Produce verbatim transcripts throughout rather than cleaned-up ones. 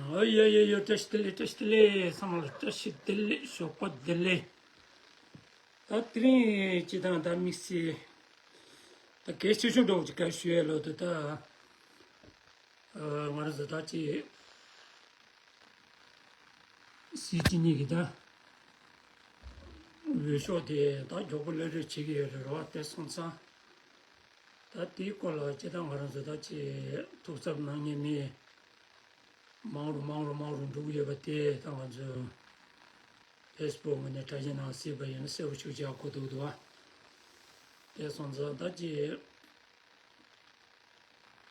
ཨོ་ཡ་ཡ་ཡ། བཀྲ་ཤིས་བདེ་ལེགས། བཀྲ་ཤིས་བདེ་ལེགས། ཚང་མ་ལ་བཀྲ་ཤིས་བདེ་ལེགས། ཞོགས་པ་བདེ་ལེགས། ད་དེ་རིང་སྤྱི་བཏང་ད་དམིགས་བསལ་ད་གལ་ཆེ་ཤོས་འདྲ་བོ་ཅིག་ག་ཞུ་ཡས་ལོ། དུ་ད་ང་རང་ཚོ་ད་ཅི་སྲིད་སྤྱི་གཉིས་ཀྱི་ད་འོས་ཤོག་དེ་ད་མགྱོགས་པོ་སླེབས་རོགས་བྱེད་ཀྱི་ཡོད་རེད་རོ། དེ་སོང་ཙང་ད་དེའི་སྐོར་ལ་སྤྱི་བཏང་ང་རང་ཚོ་ད་ཅི་ཐུགས་འཚབ་གནང་མཁན་མི་མང་རུ་མང་རུ་མང་རུ་འགྲོ་གི་ཡོད་པ་དེ་ད་ང་ཚོ་ཕེ་སི་བུག་ངོས་ནས་དྲ་རྒྱའི་ནང་གཟིགས་པ་ཡིན་ན་གསལ་པོ་ཤུགས་ཆེ་གོ་འདུག་འདུག་བ། དེ་སོང་ཙང་ད་ཅི་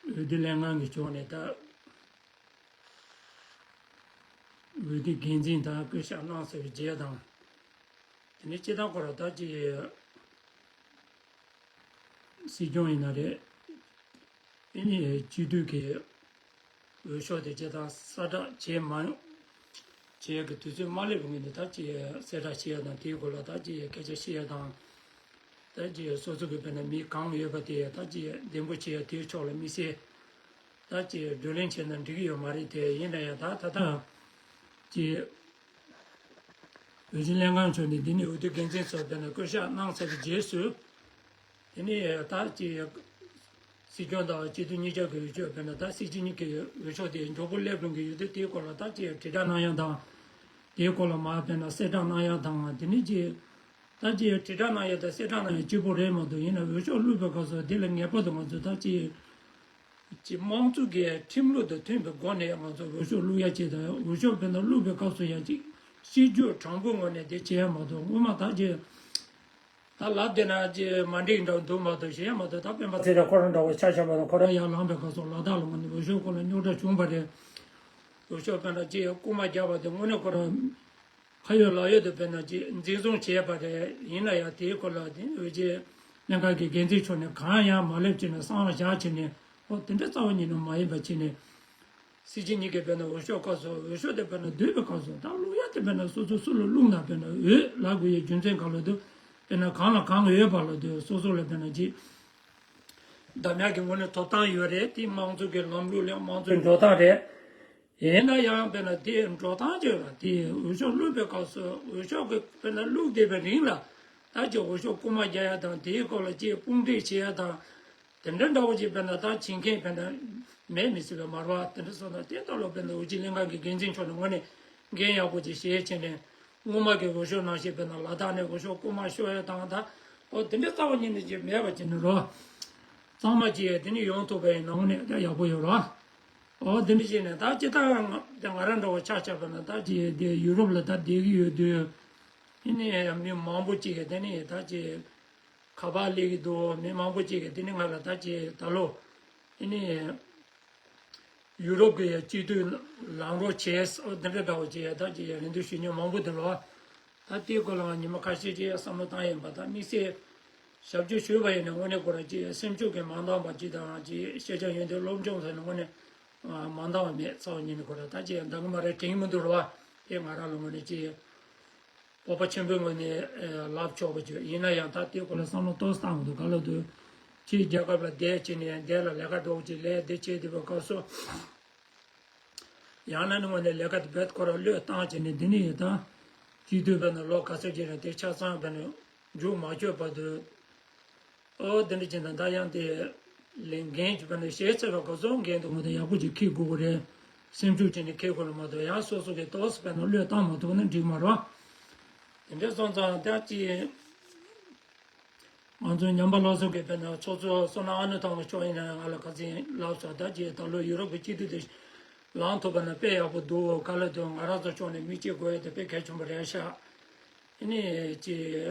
འོས་བསྡུ་ལྷན་ཁང་གི་ཕྱོགས་ནས་ད་འོས་བསྡུ་འགན་འཛིན་དང་བསྐོ་བཞག་གནང་ཚར་བའི་རྗེས་དང་། དེ་ནས་སྤྱི་བཏང་ཁོ་རང་ད་ཅི་སྲིད་སྐྱོང་ཡིན་ན་རེད། ཨེ་ནི་སྤྱི་འཐུས་ཀྱི་འོས་ཤོག་དེ་སྤྱི་བཏང་གསལ་བསྒྲགས་བྱས་མ་བྱས་ཀྱི་དུས་ཚོད་མ་སླེབས་པའི་སྔོན་ནས་ད་ཅི་གསལ་བསྒྲགས་བྱེད་ཡ་དང་། དེའི་སྐོར་ལ་ད་ཅི་སྐད་ཆ་བཤད་ཡ་དང་། ད་ཅི་སོ་སོ་གི་དཔེར་ན་མི་གང་ཡོད་པ་དེ་ད་ཅི་འདེམས་བསྐོ་བྱེད་ཡ་དེའི་ཕྱོགས་ལ་དམིགས་བསལ་ད་ཅི་བགྲོ་གླེང་བྱས་ན་འགྲིག་གི་ཡོད་མ་རེད་དེ། ཡིན་ན་ཡང་ད་ད་ལྟ་ཅི་འོས་བསྡུ་ལྷན་ཁང་ཕྱོགས་ནས་འདི་ནས་འོས་བསྡུ་འགན་འཛིན་ཚོ་དཔེར་ན་བསྐོ་བཞག་གནང་ཚར་བའི་རྗེས་སུ། དེ་ནས་ད་ཅི་སྲིད་སྐྱོང་དང་སྤྱི་འཐུས་གཉིས་ཆ་གི་འོས་ཆོས་དཔེར་ན་ད་སྲིད་སྤྱི་གཉིས་ཀྱི་འོས་ཤོག་དེ་མགྱོགས་པོ་སླེབས་ཡོང་གི་ཡོད་དུས། དེའི་སྐོར་ལ་ད་ཅི་དྲིལ་བསྒྲགས་གནང་ཡ་དང་། དེའི་སྐོར་ལ་མར་དཔེར་ན་གསལ་བསྒྲགས་གནང་ཡ་དང་། དེ་ནས་ཅི་ད་ཅི་དྲིལ་བསྒྲགས་གནང་ཡ་དང་གསལ་བསྒྲགས་གནང་ཡ་གཅིག་པོ་རེད་མ་གཏོགས། ཡིན་ན་འོས་ཤོག་བླུགས་པའི་སྐབས་སུ་དེ་ལ་ངེས་པར་དུ་ང་ཚོ་ད་ཅི་ཅི་དམངས་གཙོ་གི་ཁྲིམས་ལུགས་དང་མཐུན་པའི་སྒོ་ནས་ང་ཚོ་འོས་ཤོག་བླུག་ཡ་ཅིག་དང་། འོས་ཤོག་དཔེར་ན་བླུགས་པའི་སྐབས་སུ་ཡང་ཅིག་ཤེས་རྒྱུ་དྲང་པོའི་ངོས་ནས་དེ་བྱས་མ་གཏོགས། སྔོན་མ་ད་ཅི་ད་ལབ་བསྡད་ན་ཅི་མ་འགྲིག་འདྲ་འདུག་མ་གཏོགས། གཞན་མ་གཏོགས་ད་སྤེན་པ་ཚེ་རིང་ཁོ་རང་འདྲ་བོ་ཆ་བཞག་པ་དང་། ཁོ་རང་ཡར་ལངས་པའི་སྐབས་སུ་ལ་དྭགས་ལ་ངོས་ནས་འོས་ཤོག་སྐོར་ལ་རྙོག་དྲ་བྱུང་བ་རེད། འོས་ཤོག་དཔེར་ན་ཅི་རྐུ་མ་བརྒྱབ་པ་དེ་དངོས་གནས་ཁོ་རང་ཁ་ཡོད་ལག་ཡོད་དུ་དཔེར་ན་ཅི་འཛིན་བཟུང་བྱས་པ་རེད། ཡིན་ན་ཡང་དེའི་སྐོར་ལ་དེ་འོས་བྱེད་ལྷན་ཁང་གི་འགན་འཛིན་མཆོག་ནས་གང་ཡང་མ་ལབ་བྱས་ནས་གསང་བ་བཞག་བྱས་ནས། ཨོ་དེ་འདྲ་རྩ་བ་ཉིད་ནས་མ་ཡིན་པ་བྱས་ནས། སྲིད་སྤྱི་གཉིས་ཀྱི་དཔེར་ན་འོས་ཤོག་སྐབས་སུ། འོས་ཤོག་དེ་དཔེར་ན་བསྡུས་པའི་སྐབས་སུ་ད་བླུག་ཡ་དེ་དཔེར་ན་སོ་སོ་སུ་ལ་བླུག་ན་དཔེར་ན་འོས་ལབ་དགོས་ཡའི་རྒྱུ་མཚན་ག་ལ་འདུག་དཔེར་ན་གང་ལ་གང་ཡོད་པ་ལ་འདུག་སོ་སོ་ལ་དཔེར་ན་ཅི་འདམ་ཡག་གི་ངོས་ནས་ཐོབ་ཐང་ཡོད་རེད། དེ་དམངས་གཙོ་གི་ལམ་ལུགས་ལ་དམངས་གཙོའི་འགྲོ་སྟངས་རེད། ཡིན་ན་ཡང་དཔེར་ན་དེ་འགྲོ་སྟངས་ཅིག་ལ་དེ་འོས་ཤོག་བླུགས་པའི་སྐབས་སུ། འོས་ཤོག་གི་དཔེར་ན་བླུགས་བསྡད་པའི་རིང་ལ་ད་ཅི་འོས་ཤོག་རྐུ་མ་རྒྱག་ཡ་དང་། དེའི་སྐོར་ལ་ཅི་དཔུང་སྒྲིག་བྱེད་ཡ་དང་། དེ་འདྲ་འདྲ་བོ་ཅིག་དཔེར་ན་ད་བྱེད་མཁན་དཔེར་ན་མེད་མི་སྲིད་པའི་མ་རེད་བ། དེ་འདྲ་སོང་ན་དེ་ལྟ་ལོ་དཔེར་ན་འོས་བྱེད་ལྷན་ཁང་གི་འགན་འཛིན་མཆོག་ནས་དངོས་གནས་འགན་ཡག་པོ་ཅིག་བཞེས་བྱས་ནས། སྔོན་མ་གི་འོས་ཤོག་ནང་བཞིན་དཔེར་ན་ལ་དྭགས་ནས་འོས་ཤོག་རྐུ་མ་ཤོར་ཡ་དང་། ད་ཨོ་དེ་འདྲ་རྩ་བ་ཉིད་ནས་ཅིག་མེད་པ་བྱས་ནས་རོ། གཙང་མ་ཅིག་དེ་ནས་ཡོང་ཐུབ་པ་ཡིན་ན་དངོས་གནས་ཡག་པོ་ཡོད་རོ། ཨོ་དེ་འདྲ་བྱས་ནས་ད་ཅི་ད་ང་དེ་ང་རང་འདྲ་བོ་ཆ་བཞག་པ་ན་ད་ཅི་དེ་ཡུ་རོབ་ལ་ད་བསྡད་ཀྱི་ཡོད་དུས། ཨེ་ནས་མི་མང་པོ་ཅིག་གིས་དེ་ནས་ད་ཅི་ཁ་པར་སླེབས་ཀྱི་འདུག་མི་མང་པོ་ཅིག་གིས་དེ་ནས་ང་ལ་ད་ཅི་ད་ལོ་ཨེ་ནས་ཡུ་རོབ་ཀྱི་སྤྱི་འཐུས་ལངས་རོགས་བྱས། འདི་འདྲ་འདྲ་བོ་བྱས། ད་ཅི་རེ་འདུན་ཞུ་མཁན་མང་པོ་འདུག་ལོ། ད་དེའི་སྐོར་ལ་ཉི་མ་ཁ་ཤས་ཅིག་བསམ་བློ་བཏང་ཡིན་པ། ད་དམིགས་བསལ་ཞབས་ཕྱི་ཞུས་པ་ཡིན་ན་དངོས་གནས་ཁོ་རང་ཅི་སེམས་ཤུགས་ཀྱིས་མ་འདང་བ་ཅིག་དང་། ཅི་ཤེས་བྱ་ཡོན་ཏན་སློབ་སྦྱོང་ཟེར་ན་དངོས་གནས་མ་འདང་བ་མེད། རྩ་བ་ཉིད་ནས་ཁོ་རང་ད་ཅི་འདང་གི་མ་རེད་དྲན་གྱི་མི་འདུག་ལོ། དེ་ང་རང་ལ་དངོས་གནས་ཅི་སྤོབས་པ་ཆེན་པོའི་ངོས་ནས་ཨེ་ལབ་ཆོག་པ་ཅིག་ཡིན་ན་ཡང་། ད་དེའི་སྐོར་ལ་བསམ་བློ་ཏོག་ཙམ་བཏང་དགོས་འདུག་ག་ལ་འདུག་ཕྱིའི་རྒྱལ་ཁབ་ལ་བསྡད་བྱས་ནས་འདི་ལ་ལས་ཀ་འདྲ་བོ་ཅིག་ལས་འདི་བྱས་བསྡད་པའི་སྐབས་སུ། ཡང་ན་ནི་དངོས་གནས་ལས་ཀ་དེ་རྦད་ཁོ་རང་བློས་བཏང་བྱས་ནས། འདི་ནས་ཡིན་ད་སྤྱི་འཐུས་བས་ན་ལོ་ག་ཚོད་ཅིག་རིང་དེ་ཆ་ཚང་བས་ན་མཇུག་མ་ཆོད་བར་དུ། ཨོ་དེ་འདྲ་བྱས་ན་ད་ཡང་དེ་ལས་འགན་ཅིག་བས་ན་བཞེས་ཚར་བའི་སྐབས་སུ་འགན་དེ་དངོས་གནས་ཡག་པོ་ཅིག་འཁྱེར་དགོས་ཀྱི་རེད། སེམས་ཤུགས་བྱས་ནས་འཁྱེར་དགོས་ལ་མ་གཏོགས། ཡང་སོ་སོ་གིས་ཏོག་ཙམ་བས་ན་བློས་བཏང་མ་ཐུབ་ན་འགྲིག་མ་རེད། དེ་འདྲ་སོང་ཙང་ད་ཅི། ང་ཚོའི་ཉམས་པ་སླར་གསོ་གི་དཔེར་ན་ཚོགས་གཙོ་བསོད་ནམས་ཨ་ནུ་ཐང་མཆོག་ཡིན་ན་ཡང་ང་ལ་ཁ་སང་ལབ་སོང་། ད་ཅི་ད་ལོ་ཡུ་རོབ་ཀྱི་སྤྱི་འཐུས་དེ་ལངས་ཐུབ་པ་ན་དཔེ་ཡག་པོ་འདུག་ག་ལ་འདུག་ང་རང་ཚོ་ཕྱོགས་ནས་མི་གཅིག་དགོས་ཡ་དེ་དཔེ་གལ་ཆེན་པོ་རེད་ཤག་ཨ་ནི་ཅི་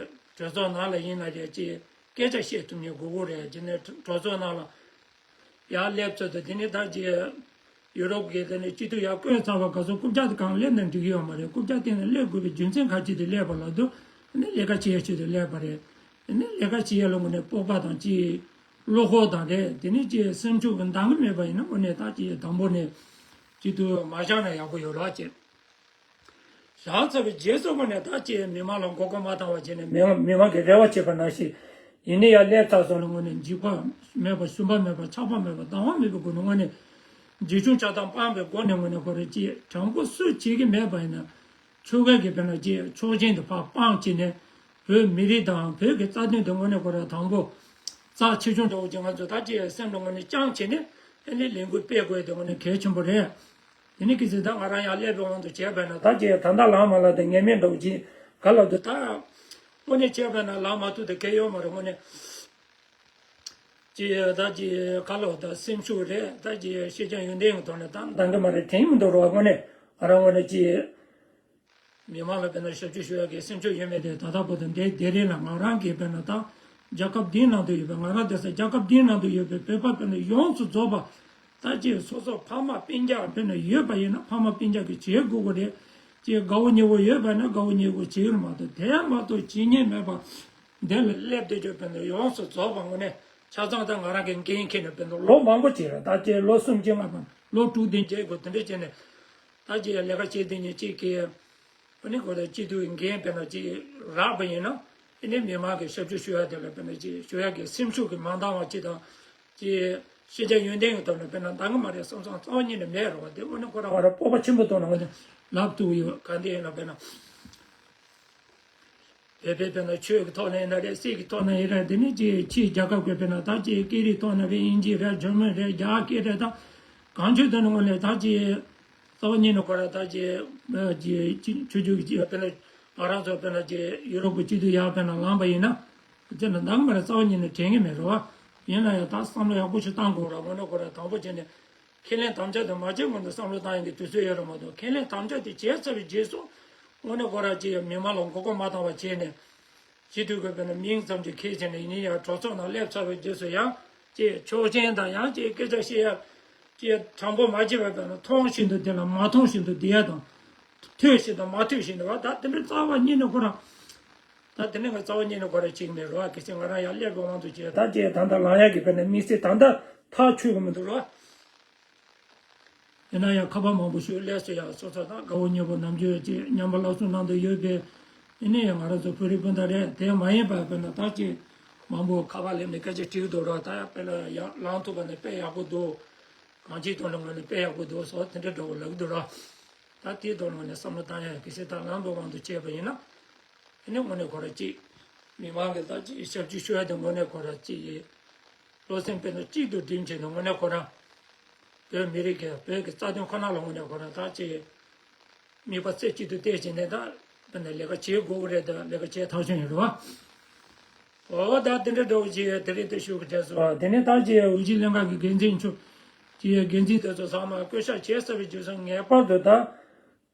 གྲོས་ཚོགས་ནང་ལ་ཡིན་ན་རེད། ཅི་སྐད་ཆ་བཤད་ཐུབ་མཁན་དགོས་ཀྱི་རེད། ཅི་ནས་གྲོས་ཚོགས་ནང་ལ་ཡར་སླེབས་ཚར་དུས། དེ་ནས་ད་ཅི་ཡུ་རོབ་ཀྱི་དེ་ནས་སྤྱི་འཐུས་ཡར་བསྐོས་ཚར་བ་ག་ཚོད་རྐུབ་བཀྱག་དེ་གང་སླེབས་ན་འགྲིག་གི་ཡོད་མ་རེད། རྐུབ་བཀྱག་སྟེང་ལ་སླེབས་དགོས་པའི་རྒྱུ་མཚན་ག་ཅི་དེ་སླེབས་པ་ལ་འདུག་ཨ་ནི་ལས་ཀ་བྱེད་ཡ་ཆེད་དུ་སླེབས་པ་རེད། ཨ་ནི་ལས་ཀ་བྱེད་ཡ་ལ་དངོས་གནས་སྤོབས་པ་དང་ཅི་བློ་ཁོག་དང་རེད། དེ་ནས་ཅི་སེམས་ཤུགས་ཀྱི་འདང་གི་མེད་པ་ཡིན་ན་དངོས་གནས་ད་ཅི་དང་པོ་ནས་སྤྱི་འཐུས་མ་བཞག་ན་ཡག་པོ་ཡོད་ར་ཅེ། བཞག་ཚར་བའི་རྗེས་སུ་དངོས་གནས་ད་ཅི་མི་མང་ལ་མགོ་སྐོར་མ་བཏང་བ་བྱས་ནས་མི་མང་མི་མང་གི་རེ་བ་བྱེད་པ་ནང་བཞིན་ཡིན་ནའི་ཡར་སླེབས་ཚར་སོང་ན་དངོས་གནས་འཇིགས་པ་མེད་པ། ཞུམ་པ་མེད་པ། ཆགས་པ་མེད་པ། སྡང་བ་མེད་པའི་སྒོ་ནས་དངོས་གནས་ འཇིགས་སྐྱོང་ཆགས་སྡང་སྤངས་པའི་སྒོ་ནས་དངོས་གནས་ཁོ་རང་ཅིག་དྲང་པོ་སུ་བྱེད་ཀྱི་མེད་པ་ཡིན་ན། ཆོལ་ཁའི་གི་དཔེར་ན་ཅིག་ཕྱོགས་ཞེན་དེ་ཕར་སྤངས་བྱས་ནས། བོད་མི་རིགས་དང་བོད་ཀྱི་རྩ་དོན་དེ་དངོས་གནས་ཁོ་རང་དང་པོ་རྩ་ཆེ་ཆུང་འདྲ་བོ་ཅིག་ང་ཚོ་ད་ཅིག་སེམས་ལ་དངོས་གནས་བཅངས་བྱས་ནས་ཨ་ནི་ལས་འགུལ་སྤེལ་དགོས་དེ་དངོས་གནས་གལ་ཆེན་པོ་རེད། དེ་ནི་གལ་སྲིད་ད་ང་རང་ཡང་སླེབས་པའི་དབང་དུ་བྱས་པས་ན་ད་ཅིག་ད་ལྟ་ལག་མ་ལག་དེ་ངེས་མེད་འདྲ་བོ་ཅིག་ག་ལ་འདུག་ད་དངོས་གནས་བྱས་པས་ན་ལག་མ་ཐུག་དེ་གལ་ཡོད་མ་རེད་དངོས་གནས། ཅིག་ད་ཅིག་ག་ལ་འདུག་སེམས་ཤུགས་རེད་ད་ཅིག་ཤེས་བྱ་ཡོན་ཏན་གྱི་ཐོག་ནས་ད་འདང་གི་མ་རེད་དྲན་གྱི་མི་འདུག་རོགས་དངོས་གནས་ང་རང་དངོས་གནས་ཅིག་མི་མང་ལ་དཔེར་ན་ཞབས་ཕྱི་ཞུ་ཡག་གི་སེམས་ཤུགས་ཡོད་མེད་དེ་ད་ལྟ་བར་དུ་འདི་དེ་རིང་ལ་ང་རང་གིས་དཔེར་ན་ད་རྒྱལ་ཁབ་འདིའི་ནང་དུ་ཡོད་པའི་ང་རང་དེ་ས་རྒྱལ་ཁབ་འདིའི་ནང་དུ་ཡོད་པའི་བོད་པ་དཔེར་ན་ཡོངས་སུ་རྫོགས་པ་ད་ཅིག་སོ་སོ་ཕ་མ་སྤུན་ཀྱག་དཔེར་ན་ཡོད་པ་ཡིན་ན་ཕ་མ་སྤུན་ཀྱག་གིས་བྱེད་དགོས་ཀྱི་རེད། ཅིག་དགའ་བོ་ཉེ་བོ་ཡོད་པ་ན་དགའ་བོ་ཉེ་བོ་བྱེད་ཀྱི་རེད་མ་གཏོགས་དེ་མ་གཏོགས་བྱེད་ཉེན་མེད་པ་འདི་ལ་སླེབས་བསྡད་རྒྱུ་དཔེར་ན་ཡོངས་སུ་རྫོགས་པ་དངོས་གནས་ཆ་ཚང་ད་ང་རང་གི་འགན་འཁྱེར་ནས་དཔེར་ན་ལོ་མང་པོ་ཅིག་རེད་ད་ཅིག་ལོ་སུམ་ཅུ་ལྔ་པ་ལོ་དྲུག་བདུན་བརྒྱད་དགུ་དེ་འདྲ་བྱས་ནས་ད་ཅིག་ལས་ཀ་བྱེད་བསྡད་མཁན་གཅིག་གིས། ཨ་ནི་ཁོ་རང་སྤྱི་འཐུས་འགན་དཔེར་ན་ཅིག་རག་པ་ཡིན་ན་ཨ་ནི་མི་མང་གི་ཞབས་ཞུ་ཞུ་ཡ་དེ་ལ་དཔེར་ན་ཅིག་ཞུ་ཡ་གི་སེམས་ཤུགས་ཀྱི་མ་འདང་བ་ཅིག་དང་ཅིག་ཤེས་བྱ་ཡོན་ཏན་གྱི་ཐོག་ནས་དཔེར་ན་འདང་གི་མ་རེད་བསམ་བསམ་རྩ་བ་ཉིད་ནས་མེད་རེད་བ། དེ་དངོས་གནས་ཁོ་རང་ཁོ་རང་སྤོབས་པ་ཆེན་པོ་ཐོག་ནས་དངོས་གནས་ལབ་ཐུབ་ཡོད་ག་འདི་ཡིན་ན་དཔེར་ན་བོད་པའི་དཔེར་ན་ཆོས་ཀྱི་ཐོག་ནས་ཡིན་ན་རེད་སྲིད་ཀྱི་ཐོག་ནས་ཡིན་རེད་དེ་ནི་ཅིག་ཕྱིའི་རྒྱལ་ཁབ་ཀྱི་དཔེར་ན་ད་ཅིག་སྐད་རིགས་ཐོག་ནས་རེད་དབྱིན་ཇི་རེད་འཇར་མན་རེད་རྒྱ་སྐད་རེད་ད་གང་ཆོས་དོན་དངོས་གནས་ད་ཅིག་རྩ་བ་ཉིད་ནས་ཁོ་རང་ད་ཅིག་ཅིག་ཆོས་བརྒྱུད་ཀྱི་དཔེར་ན་ང་རང་ཚོ་དཔེར་ན་ཅིག་ཡུ་རོབ་ཀྱི་སྤྱི་འཐུས་ཡག་དཔེར་ན་ལངས་པ་ཡིན་ན་དེ་ལ་འདང་མ་རེད་རྩ་བ་ཉིད་ནས་དྲན་གྱི་མེད་རེད་བ། ཡིན་ན་ཡང་ད་བསམ་བློ་ཡག་པོ་ཞིག་བཏང་དགོས་རེད་དངོས་གནས་ཁོ་རང་དང་པོ་བྱས་ནས་ཁས་ལེན་དམ་བཅའ་དེ་མ་བྱས་སྔོན་དུ་བསམ་བློ་བཏང་ཡིན་གྱི་དུས་ཚོད་ཡོད་རེད་མ་གཏོགས་ཁས་ལེན་དམ་བཅའ་དེ་བྱས་ཚར་བའི་རྗེས་སུ་དངོས་གནས་ཁོ་རང་ཅིག་མི་མང་ལ་མགོ་སྐོར་མ་བཏང་བ་བྱས་ནས། སྤྱི་འཐུས་ཀྱི་དཔེར་ན་མིང་ཙམ་ཅིག་འཁྱེར་བྱས་ནས་ཡིན་ན་ཡང་གྲོས་ཚོགས་ནང་སླེབས་ཚར་བའི་རྗེས་སུ་ཡང་ཅིག་ཆོག་མཆན་དང་ཡང་ཅིག་སྐད་ཆ་བཤད་ཡ་ཅིག་དྲང་པོ་མ་བྱས་པའི་དཔེར་ན་མཐོང་བཞིན་དུ་བསྡད་ལ་མ་མཐོང་བཞིན་དུ་བསྡད་ཡ་དང་། ཐོས་བཞིན་དུ་མ་ཐོས་བཞིན་དུ་བ་ད་དེ་འདྲའི་རྩ་བ་ཉིད་ནས་ཁོ་རང་ད་དེ་ནས་ང་རྩ་བ་ཉིད་ནས་ཁོ་རང་བྱེད་ཀྱི་མེད་རེད་བ། གལ་སྲིད་ང་རང་ཡང་སླེབས་པའི་དབང་དུ་བྱས་ད་ཅིག་ད་ལྟ་ལངས་ཡ་གི་དཔེར་ན་དམིགས་བསལ་ད་ལྟ་ཐག་ཆོད་ཀྱི་མི་འདུག་རེད་བ། ཡིན་ན་ཡང་ཁ་པར་མང་པོ་ཞིག་སླེབས་སོང་ཡང་སོ་སོ་དང་དགའ་བོ་ཉེ་བོ་ནམ་རྒྱུན་ཅིག་མཉམ་པ་སློབ་གསོ་གནང་དུ་ཡོད་པའི་ཡིན་ན་ཡང་ང་རང་ཚོ་བོད་རིགས་སྤུན་ཟླ་རེད་དེ་མ་ཡིན་པ་དཔེར་ན་ད་ཅིག་མང་པོ་ཁ་པར་སླེབས་ནས་སྐད་ཆ་དྲིས་འདུག་ར་ད་ཡང་དཔེ་ལ་ཡང་ལངས་ཐུབ་པ་ནི་དཔེ་ཡག་པོ་འདུག་གང་ཅིའི་ཐོག་ནས་ངོས་ནས་དཔེ་ཡག་པོ་འདུག་སོགས་དེ་འདྲ་འདྲ་བོ་ལབ་ཀྱི་འདུག་ར། ད་དེའི་ཐོག་ནས་ངོས་ནས་བསམ་བློ་བཏང་ཡ་གལ་སྲིད་ད་ལངས་པའི་དབང་དུ་བྱས་པ་ཡིན་ན། དེ་ནས་དངོས་གནས་ཁོ་རང་གཅིག་མི་མང་གི་ད་གཅིག་ཞབས་ཕྱི་ཞུ་ཡ་དེ་དངོས་གནས་ཁོ་རང་གཅིག་ཡིན། བློ་སེམས་དཔེ་ན་གཅིག་ཏུ་སྒྲིམ་བྱས་ནས་དངོས་གནས་ཁོ་རང་། བོད་མི་རིགས་ཀྱི་བོད་ཀྱི་རྩ་དོན་ཁོ་ན་ལ་དངོས་གནས་ཁོ་རང་ད་གཅིག་མིག་པ་རྩེ་གཅིག་ཏུ་གཏད་བྱས་ནས་ད་དཔེ་ན་ལས་ཀ་བྱེད་དགོས་ཀྱི་རེད་ད་ལས་ཀ་བྱེད་ཐག་ཆོད་ཡིན་རེད་བ། འོ་ད་དེ་འདྲ་འདྲ་བོ་ཅིག་དེ་རིང་དེ་ཞུ་གི་དྲན་སོང་། དེ་ནས་ད་གཅིག་འོས་བསྡུ་ལྷན་ཁང་གི་འགན་འཛིན་མཆོག་གཅིག་འགན་འཛིན་དེ་ཚོ་ཚང་མ་བསྐོ་བཞག་བྱས་ཚར་བའི་རྗེས་སུ་ངེས་པར་དུ་ད།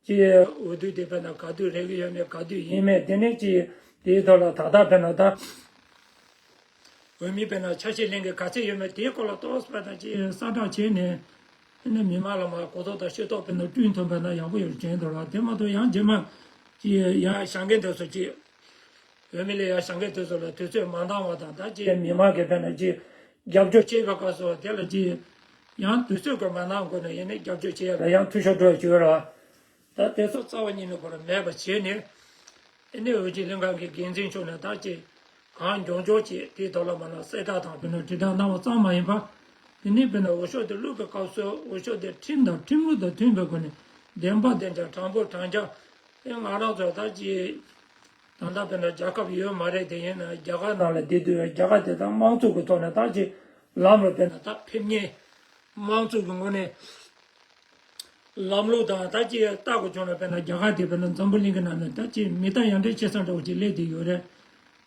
ཅིག་འོས་བསྡུ་དེ་དཔེར་ན་ག་དུས་རེག་གི་ཡོད་མེད་ག་དུས་ཡིན་མེད་དེ་ནས་ཅིག་དེའི་ཐོག་ལ་ད་ལྟ་དཔེར་ན་ད་འོས་མི་དཔེར་ན་ཆ་ཤས་ལེན་གི་ག་ཚད་ཡོད་མེད་དེའི་སྐོར་ལ་ཏོག་ཙམ་དཔེར་ན་ཅིག་གསལ་བསྒྲགས་བྱས་ནས་དེ་ནས་མི་མང་ལ་མར་གོ་རྟོགས་དང་ཤེས་རྟོགས་དཔེར་ན་བསྐྲུན་ཐུབ་པ་ན་ཡག་པོ་ཡོད་དྲན་འདུག་ལ་དེ་མ་གཏོགས་ཡང་རྗེས་མ་ཅིག་ཡང་བཞེངས་མཁན་དེ་ཚོ་ཅིག་འོས་མི་ལ་ཡང་བཞེངས་མཁན་དེ་ཚོ་ལ་དུས་ཚོད་མ་འདང་བ་དང་ད་ཅིག་མི་མང་གི་དཔེར་ན་ཅིག་རྒྱབ་སྐྱོར་བྱེད་པའི་སྐབས་སུ་དེ་ལ་ཅིག་ཡང་དུས་ཚོད་ཀྱི་མ་འདང་སྒོ་ནས་ཡིན་ནའི་རྒྱབ་སྐྱོར་བྱེད་ཡ་ལ་ཡང་འཐུས་ཤོར་འགྲོ་ཡ་ཅིག་ཡོད་རེད་བ། ད་དེ་ཚོ་རྩ་བ་ཉིད་ནས་ཁོ་རང་མེད་པ་བྱས་ནས། ཨ་ནི་འོས་བསྡུ་ལྷན་ཁང་གི་འགན་འཛིན་མཆོག་ནས་ད་ཅིག་གང་མགྱོགས་མགྱོགས་ཅིག་དེའི་ཐོག་ལ་མ་ན་གསལ་བསྒྲགས་དང་དཔེར་ན་དྲིལ་བསྒྲགས་གནང་བ་ཙམ་མ་ཡིན་པར། དེ་ནས་དཔེར་ན་འོས་ཤོག་དེ་བླུག་པའི་སྐབས་སུ་འོས་ཤོག་དེ་ཁྲིམས་དང་ཁྲིམས་ལུགས་དང་མཐུན་པའི་སྒོ་ནས་བདེན་པ་བདེན་རྐྱང་དྲང་པོ་དྲང་རྐྱང་། དེ་ང་རང་ཚོ་ད་ཅིག་ད་ལྟ་དཔེར་ན་རྒྱལ་ཁབ་ཡོད་མ་རེད་དེ་ཡིན་ན་རྒྱ་གར་ནང་ལ་བསྡད་དུས་རྒྱ་གར་དེ་དག་དམངས་གཙོ་གི་ཐོག་ནས་ད་ཅིག་ལམ་ལ་དཔེར་ན་ད་ཕེབས་མཁན་དམངས་གཙོ་གི་ངོས་ནས། ལམ་ལུགས་དང་ད་ཅི་ལྟ་དགོས་བྱུང་ན་དཔེར་ན་རྒྱ་གར་དེ་དཔེར་ན་འཛམ་བུ་གླིང་གི་ནང་ནས་ད་ཅི་མི་ད་ཡང་འདྲེ་ཆེ་ས་འདྲ་བོ་ཅིག་སླེབས་བསྡད་ཡོད་རེད།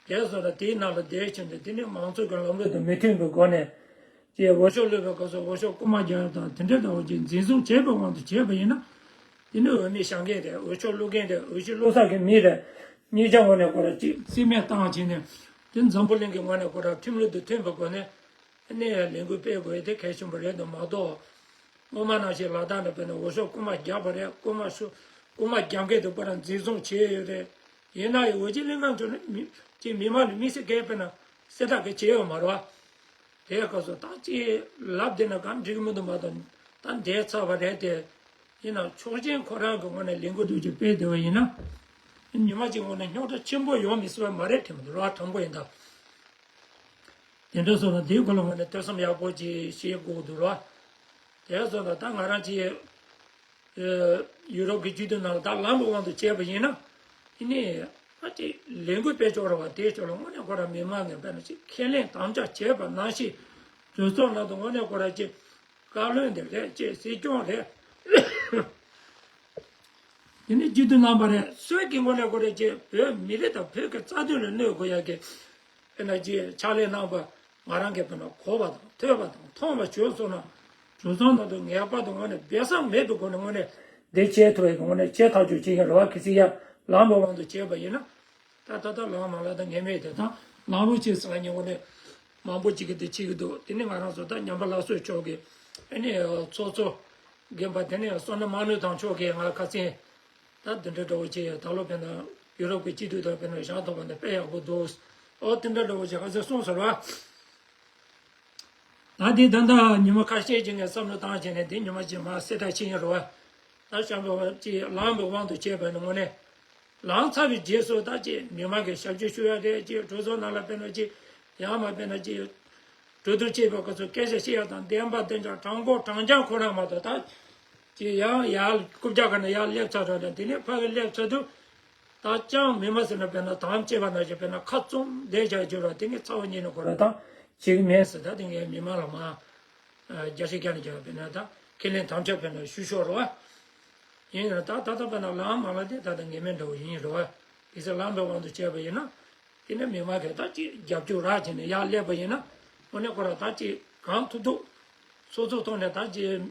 དེ་སོགས་ལ་དེའི་ནང་ལ་བསྡད་ཕྱིན་ཏེ་དེ་ནི་མང་ཚོགས་ཀྱི་ལམ་ལུགས་དང་མི་མཐུན་པའི་སྒོ་ནས་ཅི་འོས་ཤོག་བླུགས་པའི་སྐབས་སུ་འོས་ཤོག་རྐུ་མ་རྒྱག་ཡ་དང་དེ་འདྲ་འདྲ་བོ་ཅིག་འཛིན་བཟུང་བྱས་པའི་དབང་དུ་བྱས་པ་ཡིན་ན། དེ་ནི་འོས་མི་བཞེངས་མཁན་རེད། འོས་ཤོག་བླུག་མཁན་རེད། འོས་ཤོག་བླུག་ས་གི་མི་རེད། གཉིས་ཆ་ངོས་ནས་ཁོ་རང་ཅིག་རྩིས་མེད་བཏང་བྱས་ནས་དེ་འཛམ་བུ་གླིང་གི་ངོས་ནས་ཁོ་རང་ཁྲིམས་ལུགས་དང་མཐུན་པའི་སྒོ་ནས། ནས་ལས་འགུལ་སྤེལ་དགོས་དེ་གལ་ཆེན་པོ་རེད་འདུག་མ་གཏོགས། སྔོན་མ་ནང་བཞིན་ལ་དྭགས་ནས་དཔེར་ན་འོས་ཤོག་རྐུ་མ་བརྒྱབ་པ་རེད། རྐུ་མ་ཤོ་རྐུ་མ་རྒྱབ་མཁན་དེ་པར་འཛིན་བཟུང་བྱས་ཡོད་རེད། ཡིན་ན་ཡང་འོས་བསྡུ་ལྷན་ཁང་ཚོ་ནི་མི་ཅིག་མི་མང་ལ་དམིགས་བསལ་གྱི་དཔེར་ན་གསལ་བསྒྲགས་གི་བྱས་ཡོད་མ་རེད་བ། དེའི་སྐབས་སུ་ད་ཅིག་ལབ་བསྡད་ན་གང་འགྲིག་གི་མི་འདུག་མ་གཏོགས་ད་འདས་ཚར་བ་རེད་དེ། ཡིན་ནའང་ཆོག་མཆན་ཁོ་རང་གི་ངོས་ནས་ལས་འགུལ་འདུག་ཅིག་སྤེལ་བསྡད་པ་ཡིན་ན། ཉི་མ་གཅིག་ངོས་ནས་རྙོག་དྲ་ཆེན་པོ་ཡོང་མི་སྲིད་པ་མ་རེད་དྲན་གྱི་འདུག་ར། དྲང་པོ་ཡིན་ད། དེ་འདྲ་སོང་ན་དེའི་སྐོར་ལ་ངོས་ནས་ཐོས་བསམ་ཡག་པོ་ཅིག་བྱེད་དགོས་འདུག་ར། དེ་སོང་ཙང་ད་ང་རང་ཅིག་ཡུ་རོབ་ཀྱི་སྤྱི་འཐུས་ནང་ལ་ད་ལམ་གྱི་དབང་དུ་བྱས་པ་ཡིན་ན། ཨ་ནི་ད་ཅིག་ལས་འགུལ་སྤེལ་ཕྱོགས་རེད་བ། དེའི་ཕྱོགས་ལ་དངོས་གནས་ཁོ་རང་མི་མང་ངམ་དཔེར་ན་ཅིག་ཁས་ལེན་དམ་བཅའ་བྱས་པ་ནང་བཞིན་གྲོས་ཚོགས་ནང་དུ་དངོས་གནས་ཁོ་རང་ཅིག་བཀའ་བློན་དེ་རེད། ཅིག་སྲིད་སྐྱོང་རེད། དེ་ནས་སྤྱི་འཐུས་རྣམ་པ་རེད། སུས་ཀྱི་དངོས་གནས་ཁོ་རང་ཅིག་བོད་མི་རིགས་དང་བོད་ཀྱི་རྩ་དོན་ལ་གནོད་དགོས་ཡ་གི་དཔེར་ན་ཅིག་ཕྱག་ལས་གནང་པ་ང་རང་གིས་དཔེར་ན་གོ་བ་དང་ཐོས་པ་དང་མཐོང་བ་བྱུང་སོང་ན། གྲོས་ཚོགས་ནང་དུ་ངེས་པར་དུ་དངོས་གནས་སྦས་གསང་མེད་པའི་སྒོ་ནས་དངོས་གནས་འདི་བྱས་ཐུབ་ཡ་གི་དངོས་གནས་བྱེད་ཐག་གཅོད་བྱེད་ཀྱི་རེད་བ། གལ་སྲིད་ཡ་ལམ་གྱི་དབང་དུ་བྱས་པ་ཡིན་ན། ད་ད་ལྟ་ལམ་མ་ལགས་དང་ངེས་མེད་དེ་དང་ལམ་ལུགས་ཅིག་ཟེར་ལ་ཉེ་བོ་ནས་མང་པོ་ཅིག་གིས་དེ་བྱེད་ཀྱི་འདུག་དེ་ནི་ང་རང་ཚོ་ད་ཉམས་པ་སླར་གསོ་ཕྱོགས་ཀྱི་ཨ་ནི་ཚོགས་གཙོ་རྒན་པ་དེ་ནས་བསོད་ནམས་དམར་ནག་དང་ཕྱོགས་ཀྱིས་ང་ཁ་སང་ད་འདི་འདྲ་འདྲ་བོ་ཅིག་ད་ལོ་དཔེར་ན་ཡུ་རོབ་ཀྱི་སྤྱི་འཐུས་དང་དཔེར་ན་བཞག་ཐུབ་པ་འདི་དཔེ་ཡག་པོ་འདུག་ཨོ་དེ་འདྲ་འདྲ་བོ་ཅིག་ཁ་སང་གསུངས་ཟེར་བ། ད་དེ་ད་ལྟ་ཉི་མ་ཁ་ཤས་ཅིག་ངས་བསམ་བློ་བཏང་བྱས་ནས་དེ་ཉི་མ་ཅིག་མར་གསལ་བསྒྲགས་བྱེད་ཀྱི་རེད་བ། ད་བྱམས་པ་ཅིག་ལམ་གྱི་དབང་དུ་བྱས་པ་ནི་དངོས་གནས། ལངས་ཚར་བའི་རྗེས་སུ་ད་ཅིག་མི་མང་གིས་ཞབས་ཕྱི་ཞུ་ཡ་རེད། ཅིག་གྲོས་ཚོགས་ནང་ལ་དཔེར་ན་ཅིག་ཡང་མ་དཔེར་ན་ཅིག་གྲོས་བསྡུར་བྱེད་པའི་སྐབས་སུ་སྐད་ཆ་བཤད་ཡ་དང་བདེན་པ་བདེན་འཇགས་དྲང་པོ་དྲང་རྐྱང་ཁོ་རང་མ་གཏོགས། ད་ཅིག་ཡང་ཡར་རྐུབ་བཀྱག་ག་ནས་ཡར་སླེབས་ཚར་འགྲོ་ནས་དེ་ནས་ཕ་གི་སླེབས་ཚར་དུས་ད་ཅང་མི་མང་ཟེར་ན་དཔེར་ན་དམ་བཅས་པ་ནང་བཞིན་དཔེར་ན་ཁ་བཙུམ་བསྡད་བཞག་རྒྱུ་ར་དེ་ངས་ཚ་བོ་ཉིད་ནས་ཁོ་ར་དང་བྱེད་ཀྱི་མེད་ཟེར། ད་དེ་ངས་མི་མང་ལ་མ་རྒྱ་ཆེ་རྒྱ་ནས་རྒྱ་བ་དཔེར་ན་ད་ཁས་ལེན་དམ་བཅའ་དཔེར་ན་ཞུ་ཤོག་རོ། ཡིན་ན་ད་ད་ལྟ་དཔེར་ན་ལམ་མ་ལ་དེ་ད་ལྟ་ངེས་མེད་འདྲ་བོ་ཡིན་རོ། གལ་སྲིད་ལམ་པའི་དབང་དུ་བྱས་པ་ཡིན་ན། དེ་ནས་མི་མང་གིས་ད་ཅིག་རྒྱབ་སྐྱོར་རག་བྱས་ནས་ཡར་སླེབས་པ་ཡིན་ན། དངོས་གནས་ཁོ་རང་ད་ཅིག་གང་ཐུབ་ཐུབ་སོ་སོའི་ཐོག་ནས་ད་ཅིག་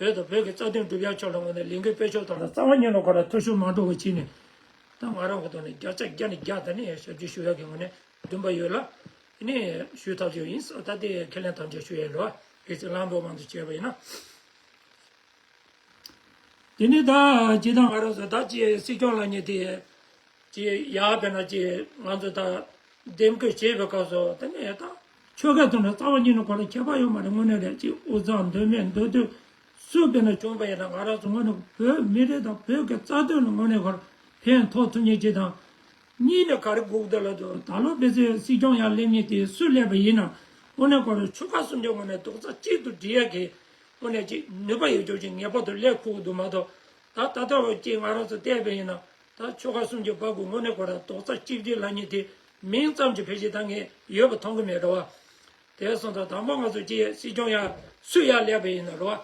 བོད་དང་བོད་ཀྱི་རྩ་དོན་སྒྲུབ་ཡག་ཕྱོགས་ལ་དངོས་གནས་ལས་འགུལ་སྤེལ་ཕྱོགས་ཐོག་ལ་རྩ་བ་ཉིད་ནས་ཁོ་རང་ཐུགས་ཤུགས་མ་འགྲོ་བ་བྱས་ནས། ད་ང་རང་གི་ཐོག་ནས་བརྒྱ་ཆ་བརྒྱ་ནས་བརྒྱ་ད་ནས་ཞབས་ཕྱི་ཞུ་ཡག་གི་དངོས་གནས་འདུན་པ་ཡོད་ལ། དེ་ནས་ཞུ་ཐག་ཆོད་ཡིན། ད་དེ་ཁས་ལེན་དམ་བཅའ་ཞུ་ཡས་ལོ། གལ་སྲིད་ལམ་པའི་དབང་དུ་བྱས་པ་ཡིན་ན། དེ་ནས་ད་ཇི་ལྟར་ང་རང་ཚོ་ད་ཅི་སྲིད་སྐྱོང་ལ་ཉེ་དེ་ཅི་ཡག་པས་ན་ཅི་ང་ཚོ་ད་འདེམས་བསྐོ་བྱེད་པའི་སྐབས་སུ་དེ་ནས་ད་ཆོལ་ཁ་དེ་འདྲ་རྩ་བ་ཉིད་ནས་ཁོ་ལ་ཁྱད་པར་ཡོད་མ་རེད། དངོས་གནས་རེད། ཅི་དབུས་གཙང་མདོ་སྨད་མདོ་སྟོད་སུ་དཔེར་ན་བྱུང་པ་ཡིན་ན་ང་རང་ཚོ་དངོས་གནས་བོད་མི་རིགས་དང་བོད་ཀྱི་རྩ་དོན་ལ་དངོས་གནས་ཁོ་ལ་ཕན་ཐོགས་ཐུབ་མཁན་ཅིག་དང་། གཉིས་ནས་ག་རེ་དགོས་ཀྱི་འདུག་ལབ་དུས་ད་ལོ་ཕལ་ཆེར་སྲིད་སྐྱོང་ཡར་སླེབས་མཁན་དེ་སུ་སླེབས་པ་ཡིན་ན་དངོས་གནས་ཁོ་རང་ཆོལ་ཁ་གསུམ་གྱི་ངོས་ནས་རྡོག་རྩ་གཅིག་ཏུ་སྒྲིལ་ཡག་གི་དངོས་གནས་ཅིག་ནུས་པ་ཡོད་རྒྱུ་ཅིག་ངེས་པར་དུ་སླེབས་དགོས་ཀྱི་འདུག་མ་གཏོགས། ད་ད་ལྟ་བ་ཅིག་ང་རང་ཚོ་བལྟས་པ་ཡིན་ན་ད་ཆོལ་ཁ་གསུམ་གྱི་བར་གྱི་དངོས་གནས་ཁོ་རང་རྡོག་རྩ་གཅིག་སྒྲིལ་ལབ་མཁན་དེ་མིང་ཙམ་གྱི་ཕལ་ཆེར་ད་ངས་ཡོད་པ་མཐོང་གི་མེད་རེད་བ། དེ་སོང་ཙང་དང་པོ་ང་ཚོ་ཅིག་སྲིད་སྐྱོང་ཡར་སུ་ཡར་སླེབས་པ་ཡིན་ན་རེད་བ།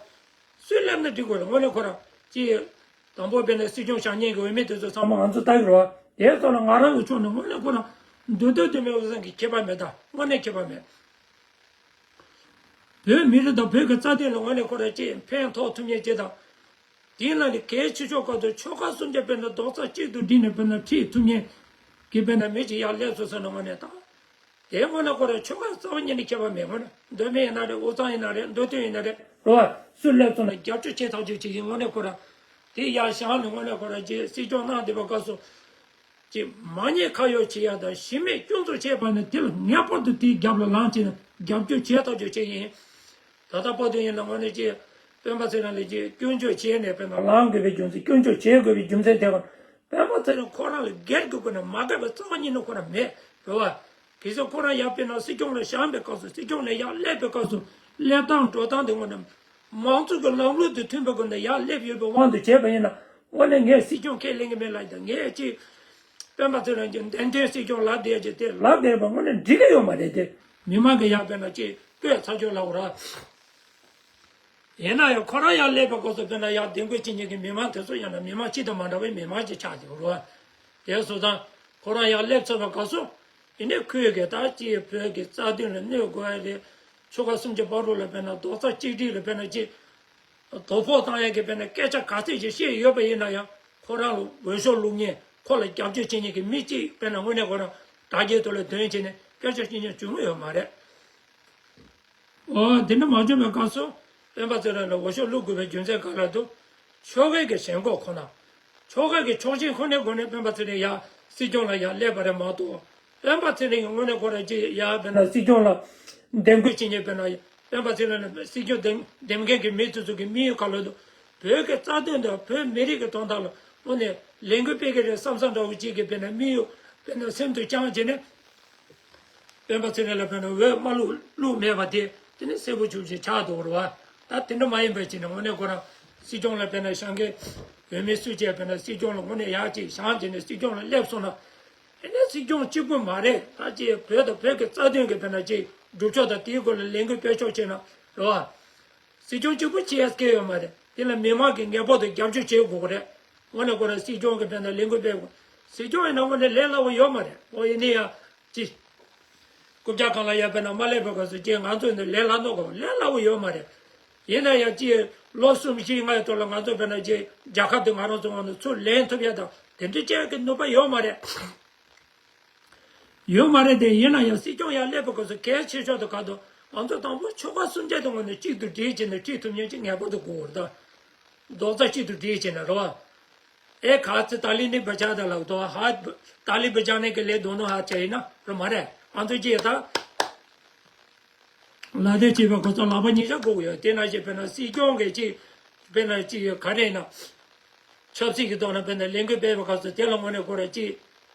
སུས་སླེབས་ན་འགྲིག་གི་རེད། དངོས་གནས་ཁོ་རང་ཅིག་དང་པོ་དཔེར་ན་སྲིད་སྐྱོང་བཞེངས་མཁན་གྱི་འོས་མི་དེ་ཚོ་ཚང་མ་ང་ཚོ་ལྟ་གི་རེད་བ། དེ་ཚོ་ལ་ང་རང་གི་ཕྱོགས་ནས་དངོས་གནས་ཁོ་རང་མདོ་སྟོད་མདོ་སྨད་དབུས་གཙང་གི་ཁྱད་པར་མེད། ད་དངོས་གནས་ཁྱད་པར་མེད། བོད་མི་རིགས་དང་བོད་ཀྱི་རྩ་དོན་ལ་དངོས་གནས་ཁོ་རང་ཅིག་ཕན་ཐོགས་ཐུབ་མཁན་ཅིག་དང་། དེའི་ནང་ནས་གལ་ཆེ་ཤོས་སྐབས་སུ་ཆོལ་ཁ་གསུམ་གྱི་དཔེར་ན་རྡོག་རྩ་གཅིག་ཏུ་བསྒྲིལ་ནས་དཔེར་ན་ཁྲིད་ཐུབ་མཁན་གྱི་དཔེར་ན་མི་ཅིག་ཡར་སླེབས་སོང་ཟེར་ན་དངོས་གནས་ད། དེ་དངོས་གནས་ཁོ་རང་ཆོལ་ཁ་རྩ་བ་ཉིད་ནས་ཁྱད་པར་མེད། དངོས་གནས་མདོ་སྨད་ཡིན་ན་རེད། དབུས་གཙང་ཡིན་ན་རེད། མདོ་སྟོད་ཡིན་ན་རེད། རེད་བ། སུ་སླེབས་སོང་ན་རྒྱབ་སྐྱོར་བྱེད་ཐག་གཅོད་བྱེད་ཀྱི་དངོས་གནས་ཁོ་རང་། དེ་ཡར་བཞེངས་ནས་དངོས་གནས་ཁོ་རང་ཅིག་སྲིད་སྐྱོང་གནང་བསྡད་པའི་སྐབས་སུ། ཅིག་མ་ཉེས་ཁ་གཡོགས་བྱེད་ཡ་དང་གཞི་མེད་སྐྱོན་འཛུགས་བྱས་པ་ནི་དེ་ལ་ངེས་པར་དུ་དེའི་རྒྱབ་ལ་ལངས་བྱས་ནས་རྒྱབ་སྐྱོར་བྱེད་ཐག་གཅོད་བྱེད་ཀྱི་ཡིན། ད་ལྟ་བར་དུ་ཡིན་ན་དངོས་གནས་ཅིག་སྤེན་པ་ཚེ་རིང་ལ་ཅིག་སྐྱོན་བརྗོད་བྱས་ནས་དཔེར་ན་ལངས་དགོས་པའི་རྒྱུ་མཚན། སྐྱོན་བརྗོད་བྱེད་དགོས་པའི་རྒྱུ་མཚན་དེ་སྤེན་པ་ཚེ་རིང་ཁོ་རང་ལ་སྒེར་གྱི་སྒོ་ནས་མ་དགའ་བའི་རྩ་བ་ཉིད་ནས་ཁོ་རང་མེད་རེད་བ། གལ་སྲིད་ཁོ་རང་ཡར་དཔེར་ན་སྲིད་སྐྱོང་ལ་བཞེངས་པའི་སྐབས་སུ་སྲིད་སྐྱོང་ནས་ཡར་སླེབས་པའི་སྐབས་སུ་སླེབས་སྟངས་འགྲོ་སྟངས་དེ་དངོས་གནས་མང་གཙོ་གི་ལམ་ལུགས་དང་མཐུན་པའི་སྒོ་ནས་ཡར་སླེབས་ཡོད་པའི་དབང་དུ་བྱས་པ་ཡིན་ན་དངོས་གནས་ངས་སྲིད་སྐྱོང་ཁས་ལེན་གྱི་མེད་ལབ་ཡ་དང་། ངས་ཅིག་སྤེན་པ་ཚེ་རིང་གི་འདེམས་ཐོན་སྲིད་སྐྱོང་ལབ་བསྡད་ཀྱི་དེ་ལབ་བསྡད་པ་དངོས་གནས་འགྲིག་གི་ཡོད་མ་རེད་དེ། མི་མང་གིས་ཡར་དཔེར་ན་ཅིག་བསྐོས་ཚར་ཆོག་ལབ་དགོས་ར། ཡིན་ན་ཡང་ཁོ་རང་ཡར་སླེབས་པའི་སྐབས་སུ་དཔེར་ན་ཡར་འདེམས་བསྐོ་བྱེད་མཁན་གྱི་མི་མང་དེ་ཚོ་ཡང་ན་མི་མང་སྤྱི་དང་མ་འདྲ་བའི་མི་མང་ཅིག་ཆགས་ཡོད་རེད་བ། དེ་སོང་ཙང་ཁོ་རང་ཡར་སླེབས་ཚར་བའི་སྐབས་སུ་ཡིན་ནའི་ཁོས་གི་ད་ཅིག་བོད་ཀྱི་རྩ་དོན་ལ་གནོད་དགོས་ཡ་རེད། ཆོལ་ཁ་གསུམ་གྱི་བར་དུ་ལ་དཔེར་ན་རྡོག་རྩ་གཅིག་སྒྲིལ་ལ་དཔེར་ན་ཅིག་དོ་ཕོག་བཏང་ཡ་གི་དཔེར་ན་སྐད་ཆ་ག་ཚད་ཅིག་བཤད་ཡོད་པ་ཡིན་ན་ཡང་ཁོ་རང་ལ་འོས་ཤོག་བླུགས་མཁན་ཁོ་ལ་རྒྱབ་སྐྱོར་བྱེད་མཁན་གྱི་མི་གཅིག་དཔེར་ན་དངོས་གནས་ཁོ་རང་དྲ་རྒྱའི་ཐོག་ལ་འདོན་བྱས་ནས་སྐད་ཆ་བཤད་མཁན་བྱུང་ཡོད་མ་རེད། འོ་དེ་འདྲ་མ་བྱུང་བའི་སྐབས་སུ་སྤེན་པ་ཚེ་རིང་ལ་འོས་ཤོག་བླུག་དགོས་པའི་རྒྱུ་མཚན་ག་ལ་འདུག་ཆོལ་ཁའི་གི་ཞེན་ཁོག་ཁོ་ན། ཆོལ་ཁའི་གི་ཕྱོགས་ཞེན་ཁོ་ནའི་སྒོ་ནས་སྤེན་པ་ཚེ་རིང་ཡར་སྲིད་སྐྱོང་ལ་ཡར་སླེབས་པ་རེད་མ་གཏོགས། སྤེན་པ་ཚེ་རིང་གི་དངོས་གནས་ཁོ་རང་ཅིག་ཡར་དཔེར་ན་སྲིད་སྐྱོང་ལ་འདེམས་བསྐོ་བྱེད་མཁན་དཔེར་ན་སྤེན་པ་ཚེ་རིང་ལ་སྲིད་སྐྱོང་འདེམས་འདེམས་མཁན་གྱི་མི་དེ་ཚོ་གི་དམིགས་ཡུལ་ག་ལ་འདུག་བོད་ཀྱི་རྩ་དོན་དང་བོད་མི་རིགས་ཀྱི་དོན་དག་ལ་དངོས་གནས་ལས་འགུལ་སྤེལ་གྱི་རེད་བསམ་བསམ་འདྲ་བོ་ཅིག་གི་དཔེར་ན་དམིགས་ཡུལ་དཔེར་ན་སེམས་སུ་བཅངས་བྱས་ནས། སྤེན་པ་ཚེ་རིང་ལ་དཔེར་ན་འོས་མ་བླུག་བླུག་མེད་པ་དེ་དེ་ནི་གསལ་པོ་ཆུང་ཆུང་ཆགས་འདུག་རེད་བ། ད་དེ་འདྲ་མ་ཡིན་པ་བྱས་ནས་དངོས་གནས་ཁོ་རང་སྲིད་སྐྱོང་ལ་དཔེར་ན་བྱང་གི་འོས་མི་སུ་བྱས་དཔེར་ན་སྲིད་སྐྱོང་ལ་དངོས་གནས་ཡག་ཅིག་བྱང་བྱས་ནས་སྲིད་སྐྱོང་ལ་སླེབས་སོང་ན། ཨེ་ནས་སྲིད་སྐྱོང་གཅིག་པུ་མ་རེད། ད་ཅིག་བོད་དང་བོད་ཀྱི་རྩ་དོན་གྱི་དཔེར་ན་ཅིག་སྒྲུབ་ཕྱོགས་དང་དེའི་སྐོར་ལ་ལས་འགུལ་སྤེལ་ཕྱོགས་བྱས་ན་རེད་བ། སྲིད་སྐྱོང་གཅིག་པུ་བྱེད་ཡ་སྐལ་ཡོད་མ་རེད། དེ་ལ་མི་མང་གིས་ངེས་པར་དུ་རྒྱབ་སྐྱོར་བྱེད་དགོས་ཀྱི་རེད། དངོས་གནས་ཁོ་རང་སྲིད་སྐྱོང་གི་དཔེར་ན་ལས་འགུལ་སྤེལ་དགོས། སྲིད་སྐྱོང་ཡིན་ན་དངོས་གནས་ལས་སླ་བོ་ཡོད་མ་རེད། འོ་ཡིན་ནའི་ཡང་ཅི། རྐུབ་བཀྱག་སྒང་ལ་ཡ་དཔེར་ན་མ་སླེབས་པའི་སྐབས་སུ་ཅི་ང་ཚོ་ནི་ལས་སླ་ནོ་གོ་ལས་སླ་བོ་ཡོད་མ་རེད། ཡིན་ན་ཡང་ཅི་ལོ་གསུམ་བཞི་ལྔའི་ཐོག་ལ་ང་ཚོ་དཔེར་ན་ཅི་རྒྱལ་ཁབ་དེ་ང་རང་ཚོ་ངོས་ནས་ཚུར་ལེན་ཐུབ་ཡ་དང་དེ་འདྲ་བྱེད་ཀྱི་ནུས་པ་ཡོད་མ་རེད། ཡོད་མ་རེད་དེ། ཡིན་ན་ཡང་སྲིད་སྐྱོང་ཡར་སླེབས་པའི་སྐབས་སུ་གལ་ཆེ་ཤོས་དེ་ག་དུ་ང་ཚོ་དང་པོ་ཆོལ་ཁ་གསུམ་ཆ་དེ་ངོས་ནས་གཅིག་ཏུ་སྒྲིལ་བྱས་ནས་ཁྲིད་ཐུབ་མཁན་ཅིག་ངེས་པར་དུ་དགོས་རེད་ད། རྡོག་རྩ་གཅིག་ཏུ་སྒྲིལ་བྱས་ནས་རེད་བ། ཨེ་ག་ཚེ་ཏཱ་ལི་ནི་བ་ཅག་ད་ལག་ཏོ་ཧ་ཏཱ་ལི་བ་ཅག་ནི་གི་ལས་དོ་ནོ་ཧ་ཆ་ཡིན་ན་རེད་མ་རེད། ང་ཚོ་ཅི་ཡ་ད། ལ་དེ་བྱས་པ་ཁོ་ཚོ་ལག་པ་གཉིས་ཆ་དགོས་ཡོད། དེ་ན་ཞིག་དཔེར་ན་སྲིད་སྐྱོང་གི་ཅིག་དཔེར་ན་ཅིག་ག་རེ་ཡིན་ན། ཆབ་སྲིད་ཀྱི་ཐོག་ནས་དཔེར་ན་ལས་འགུལ་སྤེལ་བའི་སྐབས་སུ་དེ་ལ་དངོས་གནས་ཁོ་ར་ཅིག་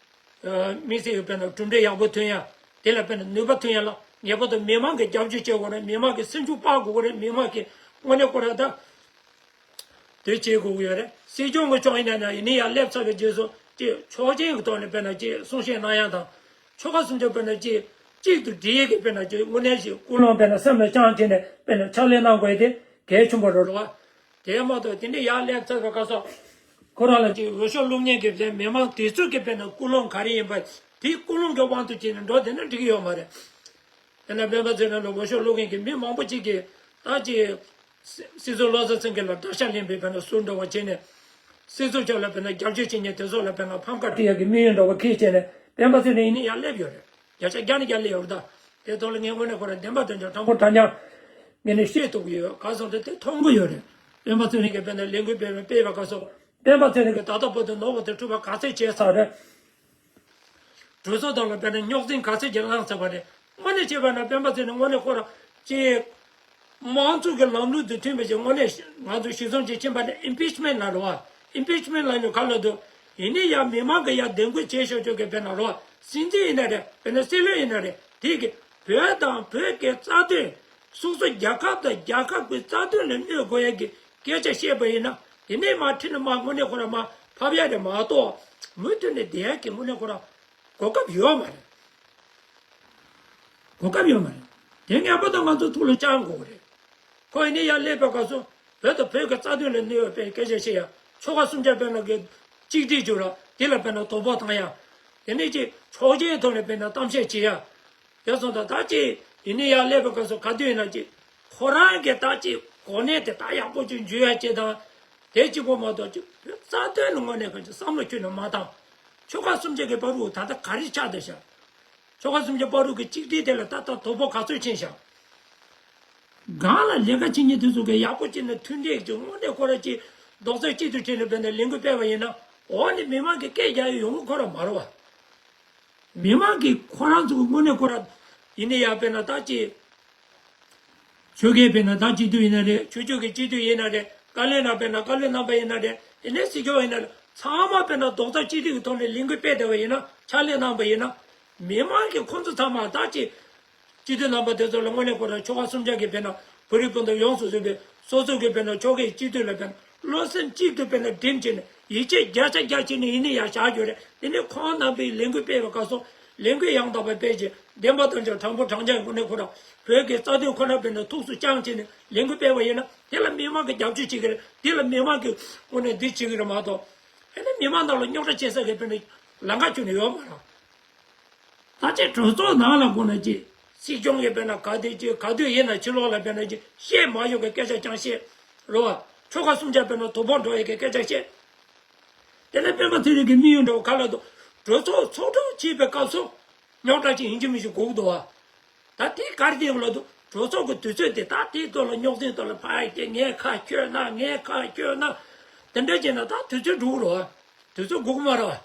དམིགས་བསལ་གྱི་དཔེར་ན་གྲུབ་འབྲས་ཡག་པོ་ཐོན་ཡ། དེ་ལ་དཔེར་ན་ནུས་པ་ཐོན་ཡ་ལ་ངེས་པར་དུ་མི་མང་གི་རྒྱབ་སྐྱོར་བྱེད་དགོས་རེད། མི་མང་གི་སེམས་ཤུགས་སྤར་དགོས་རེད། མི་མང་གི་དངོས་གནས་ཁོ་ར་ད། དེ་བྱེད་དགོས་ཀྱི་ཡོད་རེད། སྲིད་སྐྱོང་གི་ཕྱོགས་ཡིན་ན་ན་ཡིན་ནའི་ཡར་སླེབས་ཚར་བའི་རྗེས་སུ་ཅིག་ཆོག་མཆན་གྱི་ཐོག་ནས་དཔེར་ན་ཅིག་གསུང་བཤད་གནང་ཡ་དང་། ཆོལ་ཁ་གསུམ་ཆ་དཔེར་ན་ཅིག་གཅིག་ཏུ་སྒྲིལ་ཡས་ཀྱི་དཔེར་ན་ཅིག་དངོས་གནས་ཤིག་ཀུན་སློང་དཔེར་ན་སེམས་ལ་བཅངས་བྱས་ནས་དཔེར་ན་ཕྱག་ལས་གནང་དགོས་ཡས་དེ་གལ་ཆེན་པོ་རེད་བ། དེ་མ་གཏོགས་དེ་འདྲའི་ཡར་སླེབས་ཚར་བའི་སྐབས་སུ་ཁོ་རང་ལ་ཅིག་འོས་ཤོག་བླུག་མཁན་གྱི་དེ་མི་མང་དེ་ཚོ་གི་དཔེར་ན་ཀུན་སློང་ག་རེ་ཡིན་པ་དེའི་ཀུན་སློང་གི་དབང་དུ་བྱས་ནས་འགྲོ་བསྡད་ན་འགྲིག་གི་ཡོད་མ་རེད། དེ་ནས་སྤེན་པ་ཚེ་རིང་ལ་འོས་ཤོག་བླུག་མཁན་གྱི་མི་མང་པོ་ཅིག་གིས་ད་ཅིག་སྲིད་ཟུར་བློ་བཟང་སེང་གེ་ལ་དགྲ་ཤ་ལེན་པའི་དཔེར་ན་ཟུར་འདྲ་བ་བྱས་ནས་སྲིད་ཟུར་ཕྱོགས་ལ་དཔེར་ན་རྒྱབ་སྐྱོར་བྱེད་མཁན་དེ་ཚོ་ལ་དཔེར་ན་ཕམ་ཁ་སྤྲད་ཡག་གི་དམིགས་ཡུལ་འདྲ་བ་འཁྱེར་བྱས་ནས་སྤེན་པ་ཚེ་རིང་ཡིན་ནའི་ཡར་སླེབས་ཡོད་རེད། བརྒྱ་ཆ་བརྒྱ་ནས་བརྒྱ་སླེབས་ཡོད་རེད། ད་དེ་ཐོག་ལ་ངས་དངོས་གནས་ཁོ་རང་བདེན་པ་དོན་ཆ་དྲང་པོ་དྲང་རྐྱང་ངས་ནས་བཤད་ཐུབ་ཀྱི་ཡོད། ག་སོང་ད་དེ་མཐོང་གི་ཡོད་རེད། སྤེན་པ་ཚེ་རིང་གིས་དཔེར་ན་ལས་འགུལ་སྤེལ་བའི་སྤེལ་བ་ག་སོང་། སྤེན་པ་ཚེ་རིང་གིས་ད་ལྟ་བར་དུ་ནོར་བ་དང་འཁྲུལ་པ་ག་ཚད་བྱས་ཚར་རེད། གྲོས་ཚོགས་ཐོག་ལ་དཔེར་ན་རྙོག་འཛིང་ག་ཚད་ཅིག་བསླངས་ཚར་བ་རེད། དངོས་གནས་བྱས་པ་ན་སྤེན་པ་ཚེ་རིང་དངོས་གནས་ཁོ་རང་ཅིག་དམངས་གཙོ་གི་ལམ་ལུགས་དང་མཐུན་པའི་ཅིག་དངོས་གནས་ང་ཚོ་གཞི་བཟུང་ཅིག་ཕྱིན་པ་ནི་ཨིམ་པིཆ་མེན་ལབ་རེད་བ། ཨིམ་པིཆ་མེན་ལབ་ནི་ག་ལ་འདུག་ཡིན་ནའི་ཡང་མི་མང་གི་ཡང་བདེ་འགོད་བྱེད་ཆོག་ཆོག་གི་དཔེར་ན་རེད་བ། སྲིད་འཛིན་ཡིན་ན་རེད། དཔེར་ན་སྲིད་བློན་ཡིན་ན་རེད། དེ་གི་བོད་དང་བོད་ཀྱི་རྩ་དོན། སོ་སོ་རྒྱལ་ཁབ་དང་རྒྱལ་ཁབ་ཀྱི་རྩ་དོན་ལ་གནོད་དགོས་ཡ་གི་སྐད་ཆ་བཤད་པ་ཡིན་ན་དེ་ནས་མར་ཁྲིད་ནས་མར་དངོས་གནས་ཁོ་རང་མར་ཕབ་ཡ་རེད་མ་གཏོགས་མུ་མཐུད་ནས་བསྡད་ཡ་གི་དངོས་གནས་ཁོ་རང་གོ་སྐབས་ཡོད་མ་རེད། གོ་སྐབས་ཡོད་མ་རེད། དེ་ངེས་པར་དུ་ང་ཚོ་ཐུགས་ལ་བཅངས་དགོས་རེད། ཁོ་ཡིན་ནའི་ཡར་སླེབས་པའི་སྐབས་སུ་བོད་དང་བོད་ཀྱི་རྩ་དོན་ལ་གནོད་ཡ་པའི་སྐད་ཆ་བཤད་ཡ། ཆོལ་ཁ་གསུམ་ཆ་དཔེར་ན་གི་གཅིག་སྒྲིལ་བྱུང་ར་དེ་ལ་དཔེར་ན་དོ་ཕོག་བཏང་ཡ། དེ་ནས་ཅིག་ཆོག་མཆན་ཐོག་ནས་དཔེར་ན་གཏམ་བཤད་བྱེད་ཡ། དེ་སོང་ཙང་ད་ཅིག་ཡིན་ནའི་ཡར་སླེབས་པའི་སྐབས་སུ་ག་དུས་ཡིན་ན་ཅིག་ཁོ་རང་གི་ད་ཅིག་གོ་གནས་དེ་ད་ཡག་པོ་ཅིག་འཇུ་ཡ་ཅིག་དང་། དེ་གཅིག་པོ་མ་གཏོགས་ཅིག་བོད་རྩ་དོན་ལ་དངོས་གནས་ག་ཅིག་བསམ་བློ་ཁྱོན་ནས་མ་བཏང་། ཆོལ་ཁ་གསུམ་ཆ་གི་བར་དུ་ད་ལྟ་ག་རེ་ཆགས་བསྡད་ཤག་ཆོལ་ཁ་གསུམ་ཆ་བར་དུ་གི་གཅིག་སྒྲིལ་དེ་ལ་ད་ལྟ་དོ་ཕོག་ག་ཚོད་ཕྱིན་ཤག་སྒང་ལ་ལས་ཀ་བྱེད་མཁན་དེ་ཚོ་གི་ཡག་པོ་བྱས་ནས་མཐུན་སྒྲིལ་གྱི་དངོས་གནས་ཁོ་ར་ཅིག་རྡོག་རྩ་གཅིག་ཏུ་བྱས་ནས་བས་ནས་ལས་འགུལ་སྤེལ་བ་ཡིན་ན་འོ་ནི་མི་མང་གི་སྐད་རྒྱག་ཡ་ཡོང་གི་ཁོ་ར་མ་རེད་བ། མི་མང་གིས་ཁོ་རང་ཚོ་གི་དངོས་གནས་ཁོ་ར་ཡིན་ནའི་ཡ་དཔེར་ན་ད་ཅིག་ཆོལ་ཁའི་དཔེར་ན་ད་སྤྱི་འཐུས་ཡིན་ན་རེད། ཆོས་ཕྱོགས་ཀྱི་སྤྱི་འཐུས་ཡིན་ན་རེད། བཀའ་བློན་ལ་དཔེར་ན་བཀའ་བློན་རྣམ་པ་ཡིན་ན་རེད། དེ་ནས་སྲིད་སྐྱོང་ཡིན་ན་རེད། ཚང་མ་དཔེར་ན་རྡོག་རྩ་གཅིག་སྒྲིལ་གྱི་ཐོག་ནས་ལས་འགུལ་སྤེལ་བསྡད་པ་ཡིན་ན་ཕྱག་ལས་གནང་པ་ཡིན་ན། མི་མང་གིས་ཁོང་ཚོ་ཚང་མ་ད་ཅིག་སྤྱི་འཐུས་རྣམ་པ་དེ་ཚོ་ལ་དངོས་གནས་ཁོ་རང་ཆོལ་ཁ་གསུམ་ཆ་གི་དཔེར་ན་བོད་རིགས་སྤུན་ཟླ་ཡོངས་སུ་རྫོགས་པའི་སོ་སོ་གི་དཔེར་ན་ཆོལ་ཁའི་སྤྱི་འཐུས་ལ་དཔེར་ན་བློ་སེམས་གཅིག་ཏུ་དཔེར་ན་བསྒྲིམས་བྱས་ནས་ཡིད་ཆེས་བརྒྱ་ཆ་བརྒྱ་བྱས་ནས་ཡིན་ནའི་ཡར་བཞག་རྒྱུ་རེད། དེ་ནས་ཁོང་རྣམ་པས་ལས་འགུལ་སྤེལ་བའི་སྐབས་སུ་ལས་འགུལ་ཡང་དག་པ་སྤེལ་ཅིང་བདེན་པ་དོན་ཆ་དྲང་པོ་དྲང་རྐྱང་དངོས་གནས་ཁོ་རང་བོད་ཀྱི་རྩ་དོན་ཁོ་ན་དཔེར་ན་ཐུགས་སུ་བཅངས་བྱས་ནས་ལས་འགུལ་སྤེལ་བ་ཡིན་ན་དེ་ལ་མི་མང་གིས་རྒྱབ་སྐྱོར་བྱེད་ཀྱི་རེད། དེ་ལ་མི་མང་གིས་དངོས་གནས་འདི་བྱེད་ཀྱི་རེད་མ་གཏོགས་ཨེ་ནི་མི་མང་ནང་ལ་རྙོག་དྲ་བྱེད་ས་གི་དཔེར་ན་ལམ་ཁ་ཁྱོན་ནས་ཡོད་མ་རེད། ད་ཆ་གྲོས་ཚོགས་ནང་ལ་དགོངས་ན་ཅི། སྲིད་སྐྱོང་གིས་དཔེར་ན་ག་དུས་ཅི་ག་དུས་ཡིན་ན་ཕྱི་ལོགས་ལ་དཔེར་ན་ཅི་བཤད་མ་ཡོང་གི་སྐད་ཆ་རྐྱང་བཤད། རེད་བ། ཆོལ་ཁ་གསུམ་ཆ་དཔེར་ན་དོ་ཕོག་འགྲོ་ཡི་གི་སྐད་ཆ་བཤད། དེ་ནས་སྤེན་པ་ཚེ་རིང་གི་དམིགས་ཡུལ་འདྲ་བོ་ག་ལ་འདུག་གྲོས་ཚོགས་ཚོགས་འདུ་བྱེད་པའི་སྐབས་སུ་རྙོག་དྲ་ཅིག་ཡིན་གཅིག་མིན་གཅིག་དགོས་ཀྱི་འདུག་བ། ད་དེ་ག་རེ་བྱེད་དགོས་ལ་འདུག་གྲོས་ཚོགས་ཀྱི་དུས་ཚོད་དེ་ད་དེའི་ཐོག་ལ་རྙོག་འཛིང་ཐོག་ལ་ཕར་སྐྱེལ་ངས་ཁ་ཁྱོད་ན་ངས་ཁ་ཁྱོད་ན། དེ་འདྲ་བྱས་ན་ད་དུས་ཚོད་འགྲོ་གི་རེད་བ། དུས་ཚོད་འགོར་གི་མ་རེད་བ།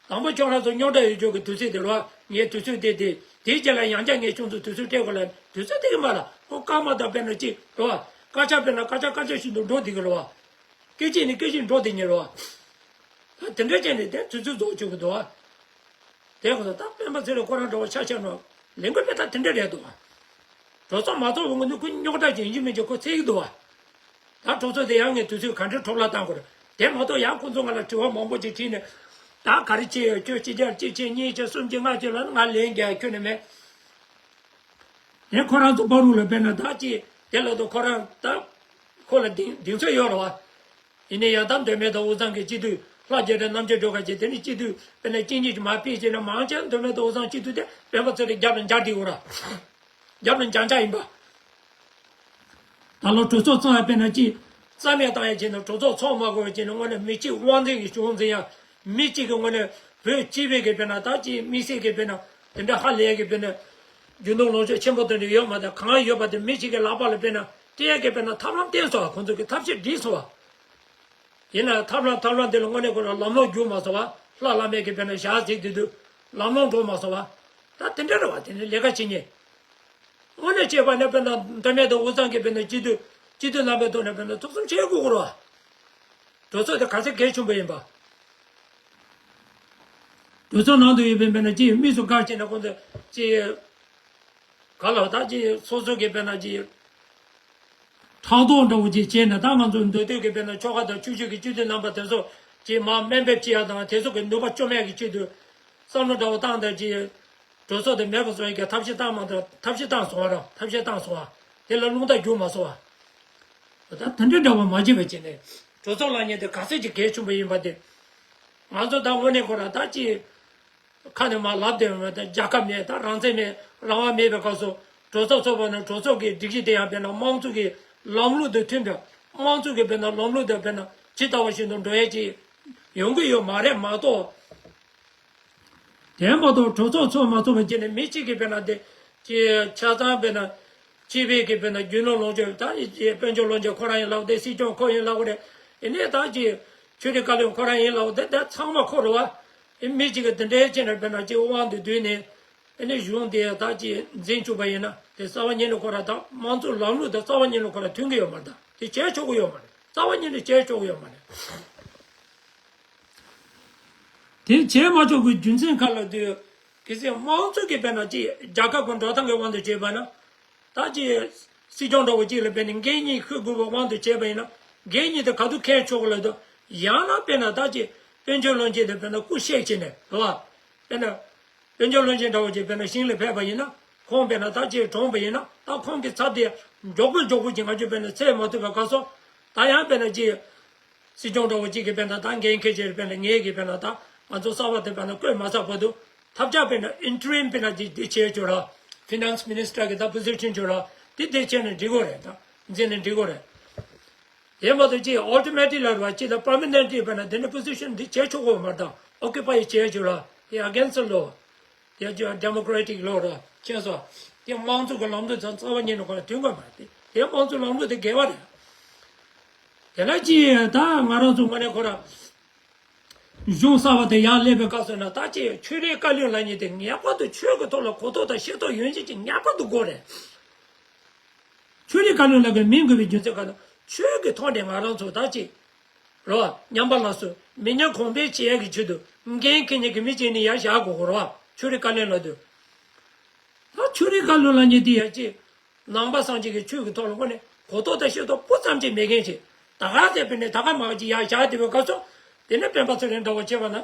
དང་པོ་ཁྱོད་རང་ཚོ་རྙོག་དྲ་ཡོད་ཆོག་གི་དུས་ཚོད་དེ་རེད་བ། ངས་དུས་ཚོད་དེ་དེ་དེའི་རྗེས་ལ་ཡང་བསྐྱར་ངས་ཁྱོད་ཚོ་དུས་ཚོད་སྤྲད་དགོས་ལ་དུས་ཚོད་དེ་གི་མ་རེད། ཁོ་སྐར་མ་དང་དཔེར་ན་གཅིག་རེད་བ། སྐར་ཆ་དཔེར་ན་སྐར་ཆ་སྐར་ཆ་བཞིན་དུ་འགྲོ་བསྡད་གི་རེད་བ། སྐད་ཅིག་ནས་སྐད་ཅིག་འགྲོ་བསྡད་ཉེ་རེད་བ། ད་དེ་འདྲ་བྱས་ནས་དེ་དུས་ཚོད་རྫོགས་བཅུག་གི་འདུག་བ། དེ་ཁོ་ཚོ་ད་སྤེན་པ་ཚེ་རིང་ཁོ་རང་འདྲ་བ་ཆ་ཆ་ནོ་ལས་འགུལ་སྤེལ་སྟངས་དེ་འདྲ་རེད་འདུག་བ། གྲོས་ཚོགས་མ་ཚོགས་པའི་སྔོན་དུ་ཁོ་རྙོག་དྲ་ཅིག་ཡིན་གཅིག་མིན་གཅིག་ཁོ་འཚོལ་གྱི་འདུག་བ། ད་གྲོས་ཚོགས་དེ་ཡང་ངས་དུས་ཚོད་ག་འདྲའི་འཕྲོ་བརླག་བཏང་དགོས་རེད། དེ་མ་གཏོགས་ཡང་ཁོ་ཚོ་ང་ལ་དྲི་བ་མང་པོ་ཅིག་དྲིས་ནས། ད་ག་རེ་བྱས་ཡོད། ཁྱོད་གཅིག་བྱས་གཅིག་བྱས་གཉིས་བྱས་གསུམ་བྱས་ལྔ་བྱས་ལབ་ན་ང་ལན་རྒྱག་ཁྱོན་ནས་མེད། ཡང་ཁོ་རང་ཚོ་བར་དུ་ལ་དཔེར་ན་ད་ཅིག་དེ་ལ་དུ་ཁོ་རང་ད་ཁོ་ལ་གདེང་གདེང་ཚོད་ཡོད་རེད་བ། ཡིན་ནའི་ཡང་ད་མདོ་སྨད་དང་དབུས་གཙང་གི་སྤྱི་འཐུས། ལྷ་རྒྱལ་དང་རྣམ་རྒྱལ་སྒྲོལ་དཀར་བཅས་དེ་ནི་སྤྱི་འཐུས་དཔེར་ན་གཅིག་གཉིས་ཀྱིས་མར་ཕུད་བྱས་ན། མང་ཆེ་མདོ་སྨད་དང་དབུས་གཙང་སྤྱི་འཐུས་དེ་སྤེན་པ་ཚེ་རིང་རྒྱབ་ལ་འཇགས་བསྡད་ཡོད་ར། རྒྱབ་ལ་འཇགས་འཇགས་ཡིན་པ། ད་ལོ་གྲོས་ཚོགས་ཚང་བ་དཔེར་ན་ཅིག་རྩ་མེད་བཏང་ཡ་བྱས་ན། གྲོས་ཚོགས་ཚོགས་མ་དགོས་པ་བྱས་ན། དངོས་གནས་མི་གཅིག་དབང་འཛིན་གྱི་གཞུང་འཛིན་ཡ། མི་གཅིག་གི་ངོས་ནས་བོད་སྤྱི་པའི་གི་དཔེར་ན་ད་ཅིག་དམིགས་བསལ་གྱི་དཔེར་ན་དེ་འདྲ་ཧ་ལས་ཀྱི་དཔེར་ན་རྒྱུ་ནོར་ལོངས་སྤྱོད་ཆེན་པོ་དེ་འདྲ་ཡོད་མ་རེད། གང་ཡོད་པ་དེ་མི་གཅིག་གི་ལག་པ་ལ་དཔེར་ན་སྤྲད་ཀྱི་དཔེར་ན་ཐབས་ལམ་བསྟན་སོང་བ། ཁོང་ཚོ་གི་ཐབས་ཤེས་བསྒྲིགས་སོང་བ། ཡིན་ན་ཐབས་ལམ་ཐབས་ལམ་དེ་ལ་དངོས་གནས་ཁོ་རང་ལམ་ལྷོང་བྱུང་མ་སོང་བ། ལྷ་བླ་མའི་གི་དཔེར་ན་ཞལ་གཟིགས་དུས་དུས་ལམ་ལྷོང་འགྲོ་མ་སོང་བ། ད་དེ་འདྲ་རེད་བ། དེ་འདྲ་ལས་ཀ་བྱེད་མཁན། དངོས་གནས་བྱས་པ་ནས་དཔེར་ན་མདོ་སྨད་དང་དབུས་གཙང་གི་དཔེར་ན་སྤྱི་འཐུས་སྤྱི་འཐུས་རྣམ་པའི་ཐོག་ནས་དཔེར་ན་ཐུགས་བསམ་བཞེས་དགོས་ཀྱི་རེད་བ། གྲོས་ཚོགས་དེ་ག་ཚད་གལ་ཆེན་པོ་ཡིན་པ། གྲོས་ཚོགས་ནང་དུ་ཡོད་པའི་དཔེར་ན་ཅིག་དམིགས་སུ་བཀར་བྱས་ན་ཁོང་ཚོ་ཅིག་ག་ལ་ད་ཅིག་སོ་སོ་གི་དཔེར་ན་ཅིག་ཕྲག་དོག་འདྲ་བོ་ཅིག་བྱས་ནས། ད་ང་ཚོ་མདོ་སྟོད་ཀྱི་དཔེར་ན་ཆོལ་ཁ་དང་ཆོས་བརྒྱུད་ཀྱི་སྤྱི་འཐུས་རྣམ་པ་དེ་ཚོ་ཅིག་མར་དམའ་འབེབས་བྱེད་ཡ་དང་། དེ་ཚོ་གི་ནུས་པ་བཅོ་མེད་ཀྱི་ཆེད་དུ་བསམ་བློ་འདྲ་བོ་བཏང་དང་ཅིག་གྲོས་ཚོགས་དེ་མེད་པ་བཟོ་ཡ་གི་ཐབས་ཤེས་བཏང་མ་ཐག་ཐབས་ཤེས་བཏང་སོང་བ་ར། ཐབས་ཤེས་བཏང་སོང་བ། དེ་ལ་རླུང་རྟ་རྒྱུག་མ་སོང་བ། ད་དེ་འདྲའི་འདྲ་བ་མ་བྱེད་པ་བྱས་ནས་གྲོས་ཚོགས་ལངས་མཁན་དེ་ག་ཚད་ཅིག་གལ་ཆེན་པོ་ཡིན་པ་དེ། ང་ཚོ་ད་དངོས་གནས་ཁོ་རང་ད་ཅིག་ཁ་ནས་མར་ལབ་བསྡད་ཡོད་མེད། ད་རྒྱལ་ཁབ་མེད། ད་རང་བཙན་མེད། རང་དབང་མེད་པའི་སྐབས་སུ་གྲོས་ཚོགས་ཚོགས་པ་ནས་གྲོས་ཚོགས་ཀྱི་སྒྲིག་གཞི་དེ་ཡང་དཔེར་ན་དམངས་གཙོ་གི་ལམ་ལུགས་དང་མཐུན་པའི། དམངས་གཙོ་གི་དཔེར་ན་ལམ་ལུགས་དང་དཔེར་ན་ཇི་ལྟ་བ་བཞིན་དུ་འགྲོ་ཡས་ཅིག་ཡོང་གི་ཡོད་མ་རེད་མ་གཏོགས། དེ་མ་གཏོགས་གྲོས་ཚོགས་ཚོགས་མ་ཚོགས་པ་བྱས་ནས་མི་གཅིག་གིས་དཔེར་ན་དེ་ཅིག་ཆ་ཚང་དཔེར་ན་སྤྱི་པའི་གི་དཔེར་ན་རྒྱུ་ནོར་ལོངས་སྤྱོད། ད་དཔལ་འབྱོར་ལོངས་སྤྱོད་ཁོ་རང་ཡིན་ལབ་དེ། སྲིད་སྐྱོང་ཁོ་ཡིན་ལབ་རེད། ཡིན་ནའི་ད་ཅིག་ཆོས་རིག་བཀའ་བློན་ཁོ་རང་ཡིན་ལབ་དེ། དེ་ཚང་མ་ཁོ་རེད་བ། ཨེ་མི་གཅིག་གིས་དེ་འདྲའི་བྱས་ནས་དཔེར་ན་ཅིག་དབང་དུ་བསྡུས་ནས་ཨེ་ནི་གཞུང་དེ་ད་ཅིག་འཛིན་བཅུག་པ་ཡིན་ན། དེ་རྩ་བ་ཉིད་ནས་ཁོ་རང་ད་དམངས་གཙོ་ལམ་ལུགས་དང་རྩ་བ་ཉིད་ནས་ཁོ་རང་མཐུན་གྱི་ཡོད་མ་རེད། ད་དེ་བྱས་ཆོག་གི་ཡོད་མ་རེད། རྩ་བ་ཉིད་ནས་བྱས་ཆོག་གི་ཡོད་མ་རེད། དེ་བྱས་མ་ཆོག་གི་རྒྱུ་མཚན་ག་ལ་འདུག་གལ་སྲིད་དམངས་གཙོ་གི་དཔེར་ན་ཅིག་རྒྱལ་ཁབ་ཀྱི་འགྲོ་སྟངས་ཀྱི་དབང་དུ་བྱས་པ་ན། ད་ཅིག་སྲིད་སྐྱོང་འདྲ་བོ་གཅིག་ལ་དཔེར་ན་འགན་གཉིས་ཁུར་དགོས་པའི་དབང་དུ་བྱས་པ་ཡིན་ན། འགན་གཉིས་དེ་ག་དུས་འཁྱེར་ཆོག་གི་ལབ་དུས། ཡང་ན་དཔེར་ན་ད་ཅིག་དཔལ་འབྱོར་བློན་ཆེན་དེ་དཔེར་ན་སྐུ་གཤེགས་བྱས་ནས་རེད་བ། དཔེར་ན་དཔལ་འབྱོར་བློན་ཆེན་འདྲ་བོ་ཅིག་དཔེར་ན་ཞིང་ལ་ཕེབས་པ་ཡིན་ན། ཁོང་དཔེར་ན་ད་ཅིག་གྲོངས་པ་ཡིན་ན། ད་ཁོང་གི་ཚབ་དེ་མགྱོགས་པོ་མགྱོགས་པོ་ཅིག་ང་ཚོས་དཔེར་ན་འཚོལ་མ་ཐུབ་པའི་སྐབས་སུ། ད་ཡང་དཔེར་ན་ཅིག་སྲིད་སྐྱོང་འདྲ་བོ་གཅིག་གིས་དཔེར་ན་ད་འགན་འཁྱེར་བྱས། དཔེར་ན་ངེད་ཀྱིས་དཔེར་ན་ད་ང་ཚོ་གསར་པ་དེ་དཔེར་ན་བསྐོས་མ་ཚར་བར་དུ་ཐབས་ཆག་དཔེར་ན་ཨིན་ཊི་རིམ་དཔེར་ན་འདི་འདི་བྱས་ཆོག་ར། ཕི་ནན་སི་མི་ནི་སི་ཊར་གི་ད་པོ་སི་ཤན་ཆོག་ར། འདི་འདི་བྱས་ནས་འགྲིག་གོ་རེད། ད་འཛིན་ནས་འགྲིག་གོ་རེད། དེ་མ་གཏོགས་ཅིག་ཨོ་ཊོ་མེ་ཊིག་ལ་ར་ཅིག་ད་པར་མ་ནེན་ཊི་དཔེར་ན་འདི་འདྲ་པོ་སི་ཤན་འདི་བྱས་ཆོག་གོ་མ་རེད། ད་ཨོ་ཀུ་པའི་བྱས་ཆོག་ར། དེ་ཨ་གེན་སི་ཊི་ལོ། དེ་ཅིག་ཌེ་མོ་ཀེ་རེ་ཊིག་ལོ་ར། ཁྱེད་སོ། དེ་དམངས་གཙོ་གི་ལམ་ལུགས་དང་རྩ་བ་ཉིད་ནས་ཁོ་ལ་མཐུན་དགོས་མ་རེད། དེ་དེ་དམངས་གཙོ་ལམ་ལུགས་དེ་འགལ་བ་རེད། དེ་ལ་ཅིག་ད་ང་རང་ཚོ་དངོས་གནས་ཁོ་ར་གཞུང་གསར་པ་དེ་ཡར་སླེབས་པའི་སྐབས་སུ་ན། ད་ཅིག་ཆོས་རིག་བཀའ་བློན་ལབ་མཁན་དེ་ངེས་པར་དུ་ཆོས་ཀྱི་ཐོག་ལ་གོ་རྟོགས་དང་ཤེས་རྟོགས་ཡོད་མཁན་ཅིག་ངེས་པར་དུ་དགོས་རེད། ཆོས་རིག་བཀའ་བློན་ལབ་མཁན་མིང་དགོས་པའི་རྒྱུ་མཚན་ག་ན། ཆོས་ཀྱི་ཐོག་ནས་ང་རང་ཚོ་ད་ཅིག་རོ། ཉམས་པ་སླར་གསོ་མི་ཉམས་གོང་འཕེལ་བྱེད་ཡག་གི་ཆེད་དུ་འགན་འཁྱེར་མཁན་གྱི་མི་ཅིག་ནི་ཡར་བཞག་དགོས་གོ་རོ། ཆོས་རིག་བཀའ་བློན་ལབ་དུས། ད་ཆོས་རིག་བཀའ་བློན་ལབ་མཁན་དེ་ཡང་ཅིག་ནང་པ་སངས་རྒྱས་ཀྱི་ཆོས་ཀྱི་ཐོག་ལ་དངོས་གནས་གོ་རྟོགས་དང་ཤེས་རྟོགས་སྤུ་ཙམ་ཅིག་མེད་མཁན་ཅིག་ད་ག་ཟེར་བས་ནས་ད་ག་མ་ག་ཅིག་ཡར་བཞག་བསྡད་པའི་སྐབས་སུ། དེ་ནས་སྤེན་པ་ཚེ་རིང་འདྲ་བོ་བྱས་པ་ན།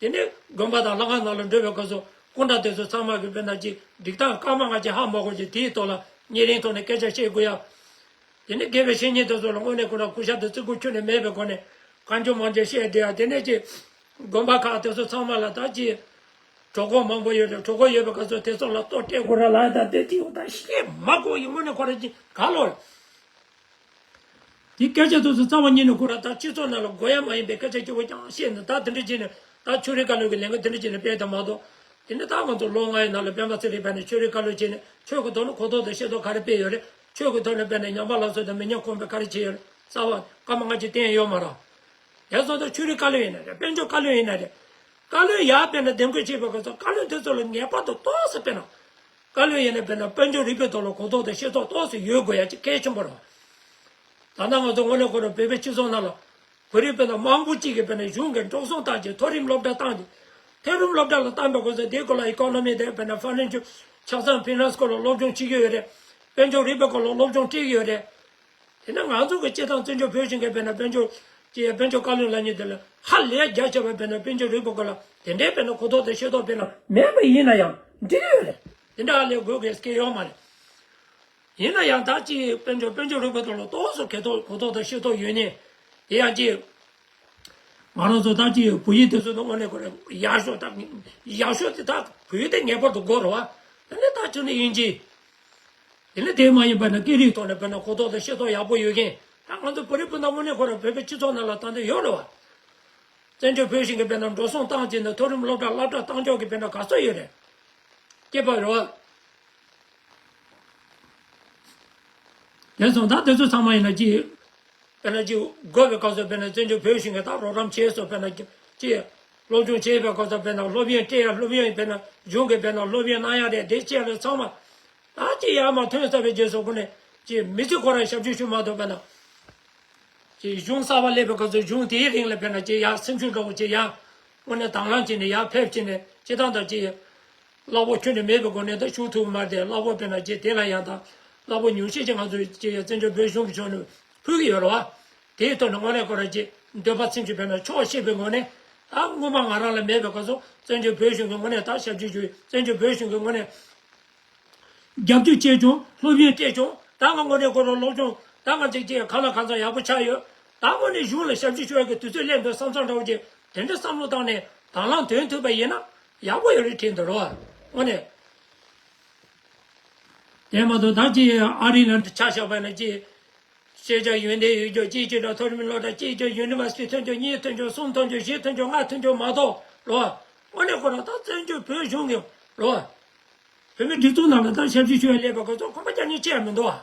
དེ་ནས་དགོན་པ་དང་ལྷ་ཁང་ནང་ལ་འགྲོ་བའི་སྐབས་སུ་སྐུ་འདྲ་དེ་ཚོ་ཚང་མ་གི་དཔེར་ན་ཅིག་སྒྲིག་སྟངས་སྐར་མ་ལྔ་ཅིག་ཧ་མ་གོ་ཅིག་དེའི་ཐོག་ལ་ཉེ་རིང་ཐོག་ནས་སྐད་ཆ་བཤད་དགོས་ཡ། དེ་ནས་དགེ་བའི་བཤེས་གཉེན་དེ་ཚོ་ལ་དངོས་གནས་ཁོ་རང་གུས་ཞབས་དང་བརྩི་བཀུར་ཁྱོན་ནས་མེད་པའི་སྒོ་ནས་གང་བྱུང་མང་བྱུང་བཤད་བསྡད་ཡ། དེ་ནས་ཅིག་དགོན་པ་ཁག་དེ་ཚོ་ཚང་མ་ལ་ད་ཅིག་གྲོགས་པོ་མང་པོ་ཡོད་རེད། གྲོགས་པོ་ཡོད་པའི་སྐབས་སུ་དེ་ཚོ་ལ་ལྟོ་སྤྲད་དགོས་ར་ལ། ད་དེ་དེ་ཡོད་ད་བཤད་མ་དགོས་ཡིན། དངོས་གནས་ཁོ་རང་ཅིག་ག་ལོར། དེ་སྐད་ཆ་དེ་ཚོ་རྩ་བ་ཉིད་ནས་ཁོ་རང་ད་སྤྱི་ཚོགས་ནང་ལ་དགོས་ཡ་མ་ཡིན་པའི་སྐད་ཆ་སྐྱོ་བོ་རྐྱང་བཤད་ནས། ད་དེ་འདྲ་བྱས་ནས་ད་ཆོས་རིག་བཀའ་བློན་གྱི་ལས་འགུལ་དེ་འདྲ་བྱས་ནས་སྤེལ་ད་མ་གཏོགས། དེ་ནས་ད་ང་ཚོ་ལོ་ལྔའི་ནང་ལ་སྤེན་པ་ཚེ་རིང་ཕེབས་ནས་ཆོས་རིག་བཀའ་བློན་བྱས་ནས་ཆོས་ཀྱི་ཐོག་ནས་གོ་རྟོགས་དང་ཤེས་རྟོགས་ག་རེ་སྤེལ་ཡོད་རེད། ཆོས་ཀྱི་ཐོག་ནས་དཔེར་ན་ཉམས་པ་སླར་གསོ་དང་མི་ཉམས་གོང་འཕེལ་ག་རེ་བྱས་ཡོད་རེད། རྩ་བ་སྐར་མ་ལྔ་གཅིག་བསྟན་ཡོད་མ་རེད། དེ་སོང་ཙང་ཆོས་རིག་བཀའ་བློན་ཡིན་ན་རེད། དཔལ་འབྱོར་བཀའ་བློན་ཡིན་ན་རེད། བཀའ་བློན་ཡར་དཔེར་ན་འདེམས་བསྐོ་བྱས་པའི་སྐབས་སུ་བཀའ་བློན་དེ་ཚོ་ལ་ངེས་པར་དུ་ཏོག་ཙམ་དཔེར་ན། བཀའ་བློན་ཡིན་ན་དཔེར་ན་དཔལ་འབྱོར་རིག་པའི་ཐོག་ལ་གོ་རྟོགས་དང་ཤེས་རྟོགས་ཏོག་ཙམ་ཡོད་དགོས་ཡ་ཅིག་གལ་ཆེན་པོ་རེད། ད་ལྟ་ང་ཚོ་དངོས་གནས་ཁོ་རང་བོད་པའི་སྤྱི་ཚོགས་ནང་ལ་བོད་རིགས་དཔེར་ན་མང་པོ་ཅིག་གིས་དཔེར་ན་གཞུང་གི་འགྲོ་སོང་བཏང་རྗེས་མཐོ་རིམ་སློབ་གྲྭ་བཏང་རྗེས། མཐོ་རིམ་སློབ་གྲྭ་ལ་བཏང་པའི་སྐབས་སུ་དེའི་སྐོར་ལ་ཨི་ཀོ་ནོ་མི་དེ་དཔེར་ན་ཕ་ནན་ཤལ་ཆ་ཚང་ཕི་ནན་སི་སྐོར་ལ་སློབ་སྦྱོང་བྱེད་ཀྱི་ཡོད་རེད། དཔལ་འབྱོར་རིག་པའི་སྐོར་ལ་སློབ་སྦྱོང་སྤྲད་ཀྱི་ཡོད་རེད། དེ་ནས་ང་ཚོ་གི་སྤྱི་བཏང་བཙན་བྱོལ་བོད་གཞུང་གི་དཔེར་ན་དཔལ་འབྱོར་གྱི་དཔལ་འབྱོར་བཀའ་བློན་ལབ་མཁན་དེ་ལ་ཧ་ལས་རྒྱ་ཆེ་བ་དཔེར་ན་དཔལ་འབྱོར་རིག་པའི་སྐོར་ལ་དེ་འདྲའི་དཔེར་ན་གོ་རྟོགས་དང་ཤེས་རྟོགས་དཔེར་ན་མེད་པ་ཡིན་ན་ཡང་འགྲིག་གི་ཡོད་རེད། དེ་འདྲ་ཧ་ལས་དགོས་དགོས་སྐད་ཡོད་མ་རེད། ཡིན་ན་ཡང་ད་ཅིག་དཔལ་འབྱོར་དཔལ་འབྱོར་རིག་པའི་ཐོག་ལ་ཏོག་ཙམ་གོ་རྟོགས་གོ་རྟོགས་དང་ཤེས་རྟོགས་ཡོད་ནས་དེ་ཡང་ཅིག་ང་རང་ཚོ་ད་ཅིག་བོད་ཡིག་དེ་ཚོ་ནི་དངོས་གནས་ཁོ་རང་ཡག་ཤོས་ད་ཡག་ཤོས་དེ་ད་བོད་ཡིག་དེ་ངེས་པར་དུ་དགོས་རེད་བ། དེ་ནས་ད་ཅིག་ནི་དབྱིན་ཇི། དེ་ནས་དེ་མ་ཡིན་པ་ན་སྐད་རིགས་ཐོག་ནས་དཔེར་ན་གོ་རྟོགས་དང་ཤེས་རྟོགས་ཡག་པོ་ཡོད་མཁན་ད་ང་ཚོ་བོད་རིགས་སྤུན་ཟླ་དངོས་གནས་ཁོ་རང་བོད་པའི་སྤྱི་ཚོགས་ནང་ལ་ད་འདི་ཡོད་རེད་བ། བཙན་བྱོལ་བོད་གཞུང་གིས་དཔེར་ན་འགྲོ་སོང་བཏང་བྱས་ནས་མཐོ་རིམ་སློབ་གྲྭ་སློབ་གྲྭ་བཏང་ཕྱོགས་ཀྱི་དཔེར་ན་ག་ཚོད་ཡོད་རེད། སྐྱེས་པ་རེད་བ། དེ་སོང་ད་དེ་ཚོ་ཚང་མ་ཡིན་ན་ཅི། དཔེར་ན་ཅི་དགོས་པའི་སྐབས་སུ་དཔེར་ན་བཙན་བྱོལ་བོད་གཞུང་གིས་ད་རོགས་རམ་བྱས་སོ་དཔེར་ན་ཅི། སློབ་སྦྱོང་བྱས་པའི་སྐབས་སུ་དཔེར་ན་སློབ་ཡོན་སྤྲད་ཡ་སློབ་ཡོན་དཔེར་ན་གཞུང་གིས་དཔེར་ན་སློབ་ཡོན་གནང་ཡ་རེད་དེ་བཅས་ལ་ཚང་མ། ད་ཅི་ཡར་མར་ཐོན་ཚར་བའི་རྗེས་སུ་ཁོ་ནས་ཅི་མི་ཚེ་ཁོ་རང་ཞབས་ཞུ་ཞུ་མ་ཐུབ་པ་ན། ཅི་གཞུང་གསར་པ་སླེབས་པའི་སྐབས་སུ་གཞུང་དེའི་རིང་ལ་དཔེར་ན་ཅི་ཡར་སེམས་ཤུགས་འདྲ་བོ་ཅི་ཡར་དངོས་གནས་དང་བླངས་བྱས་ནས་ཡར་ཕེབས་བྱས་ནས་སྤྱི་བཏང་དང་ཅི་གླ་ཕོགས་ཁྱོན་ནས་མེད་པའི་སྒོ་ནས་ད་ཞུ་ཐུབ་མ་རེད་དེ་གླ་ཕོགས་དཔེར་ན་ཅི་དེ་ལ་ཡང་ད་གླ་ཕོགས་ཉུང་ཤས་ཅིག་ང་ཚོས་ཅི་ཡ་བཙན་བྱོལ་བོད་གཞུང་གི་ཕྱོགས་ནས་ཕུལ་གྱི་ཡོད་རེད་བ། དེའི་ཐོག་ནས་དངོས་གནས་ཁོ་རང་ཅི་འདོད་པ་ཚིམ་ཅིག་དཔེར་ན་ཆོག་ཤེས་པའི་ངོས་ནས་ད་སྔོན་མ་ང་རང་ལ་མེད་པའི་སྐབས་སུ་བཙན་བྱོལ་བོད་གཞུང་གི་ངོས་ནས་ད་ཞབས་ཕྱི་ཞུ་བཙན་བྱོལ་བོད་གཞུང་གི་ངོས་ནས། རྒྱབ་སྐྱོར་བྱས་བྱུང་སློབ་ཡོན་སྤྲད་བྱུང་ད་ང་དངོས་གནས་ཁོ་རང་སློབ་སྦྱོང་ད་ང་ཅིག་ཅིག་གང་ལ་གང་འཚམ་ཡག་པོ་ཆགས་ཡོད། ད་དངོས་གནས་གཞུང་ལ་ཞབས་ཕྱི་ཞུ་ཡག་གི་དུས་ཚོད་སླེབས་འདུག་བསམ་བསམ་འདྲ་བོ་ཅིག་དེ་འདྲ་བསམ་བློ་བཏང་ནས་དང་བླངས་དོན་ཐུབ་པ་ཡིན་ན་ཡག་པོ་ཡོད་རེད་དྲན་འདུག་རོ། དངོས་གནས། དེ་མ་གཏོགས་ད་ཅིག་ཨ་རི་ལ་ཆ་བཞག་པ་ན་ཅིག་ཤེས་བྱ་ཡོན་ཏན་ཡོད་རྒྱུ་གཅིག་གཅིག་དང་མཐོ་རིམ་སློབ་གྲྭ་གཅིག་གཅིག་ཡུ་ནི་ཝར་སི་ཊི་ཐོན་རྒྱུ་གཉིས་ཐོན་རྒྱུ་གསུམ་ཐོན་རྒྱུ་བཞི་ཐོན་རྒྱུ་ལྔ་ཐོན་རྒྱུ་མ་གཏོགས་རོ། དངོས་གནས་ཁོ་རང་ད་བཙན་བྱོལ་བོད་གཞུང་གི་རོ། བོད་མི་སྒྲིག་འཛུགས་ནང་ལ་ད་ཞབས་ཕྱི་ཞུ་ཡ་སླེབས་པ་ཁོ་ཚོ་ཁོམ་པ་རྒྱག་མཁན་ཅི་ཡང་མི་འདུག་ཨ།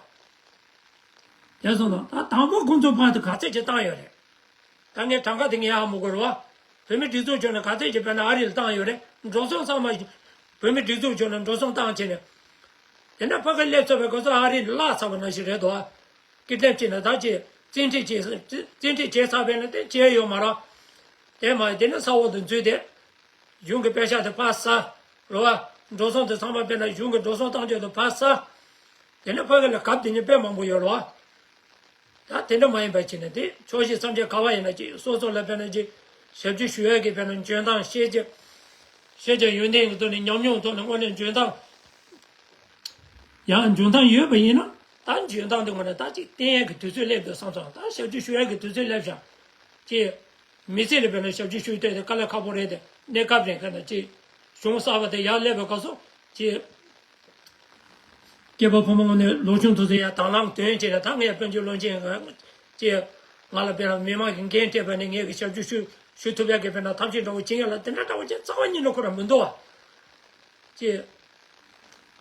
དེ་སོང་ཙང་ད་དང་པོ་ཁོང་ཚོ་ཕར་དུ་ག་ཚད་ཅིག་བཏང་ཡོད་རེད། ད་ངས་གྲངས་ཀ་དེ་ངས་ཧ་མ་གོ་རེད་བ། བོད་མི་སྒྲིག་འཛུགས་ཕྱོགས་ནས་ག་ཚད་ཅིག་དཔེར་ན་ཨ་རི་ལ་བཏང་ཡོད་རེད་འགྲོ་སོང་ཚང་མ། བོད་མི་སྒྲིག་འཛུགས་ཕྱོགས་ནས་འགྲོ་སོང་བཏང་བྱས་ནས། དེ་འདྲ་ཕ་གི་སླེབས་ཚར་བའི་སྐབས་སུ་ཨ་རི་ལ་བརླག་ཚར་བ་ནང་བཞིན་རེད་དོ། ཀི་ཌེབ་བྱས་ནས་ད་ཅིག་བཙན་ཁྲིད་བྱས་བཙན་ཁྲིད་བྱས་ཚར་བས་ན་དེ་བྱས་ཡོད་མ་རེད། དེ་མ་ཡིན་དེ་ནས་ས་འོག་ཏུ་འཛུལ་ཏེ། གཞུང་གི་པེ་ཤག་དེ་ཕར་ཟ། རེད་བ། འགྲོ་སོང་དེ་ཚང་མ་དཔེར་ན་གཞུང་གི་འགྲོ་སོང་བཏང་རྒྱུ་དེ་ཕར་ཟ། དེ་ནས་ཕ་གི་ལ་གབ་དེ་ཉིད་དཔེ་མང་པོ་ཡོད་རེད་བ། ད་དེ་འདྲ་མ་ཡིན་པ་བྱས་ནས་དེ་ཕྱོགས་བཞི་མཚམས་བརྒྱད་ག་བ་ཡིན་ན་ཅིག་སོ་སོ་ལ་དཔེར་ན་ཅིག་ཞབས་ཕྱི་ཞུ་ཡག་གི་དཔེར་ན་འཇོན་ཐང་ཤེས་བྱ། ཤེས་བྱ་ཡོན་ཏན་གྱི་ཐོག་ནས་ཉམས་མྱོང་ཐོག་ནས་དངོས་གནས་འཇོན་ཐང་། ཡང་འཇོན་ཐང་ཡོད་པ་ཡིན་ན་ད་འཇོན་ཐང་དེ་ངོ་ནས་ད་ཅིག་བསྟན་ཡག་གི་དུས་ཚོད་སླེབས་འདུག་བསམ་སོང་ད་ཞབས་ཕྱི་ཞུ་ཡག་གི་དུས་ཚོད་སླེབས་ཤག་ཅེས། མི་ཚེ་ལ་དཔེར་ན་ཞབས་ཕྱི་ཞུ་ཐུབ་དེ་དཀའ་ལས་ཁག་པོ་རེད་དེ་གནས་སྐབས་རིང་ཁ་ན་ཅེས། གཞུང་གསར་པ་དེ་ཡར་སླེབས་པའི་སྐབས་སུ་ཅེས། སྐྱེས་པ་ཕོ་མོ་ངོ་ནས་ལོ་ཆུང་དེ་ཚོ་ཡར་དང་བླངས་དོན་བྱས་ནས་ད་ངས་དཔལ་འབྱོར་བློན་ཆེན་ཅེས། ང་ལ་དཔེར་ན་མི་མང་གི་འགན་སྤྲད་པ་ནས་ངས་ཀྱི་ཞབས་ཕྱི་ཞུ་ཞུ་ཐུབ་ཡག་གི་དཔེར་ན་ཐབས་ཤེས་འདྲ་བོ་བྱེད་ཡག་ལ་དེ་འདྲ་འདྲ་བོ་ཅེས་རྩ་བ་ཉིད་ནས་ཁོ་རང་མི་འདུག་བ། ཅེས།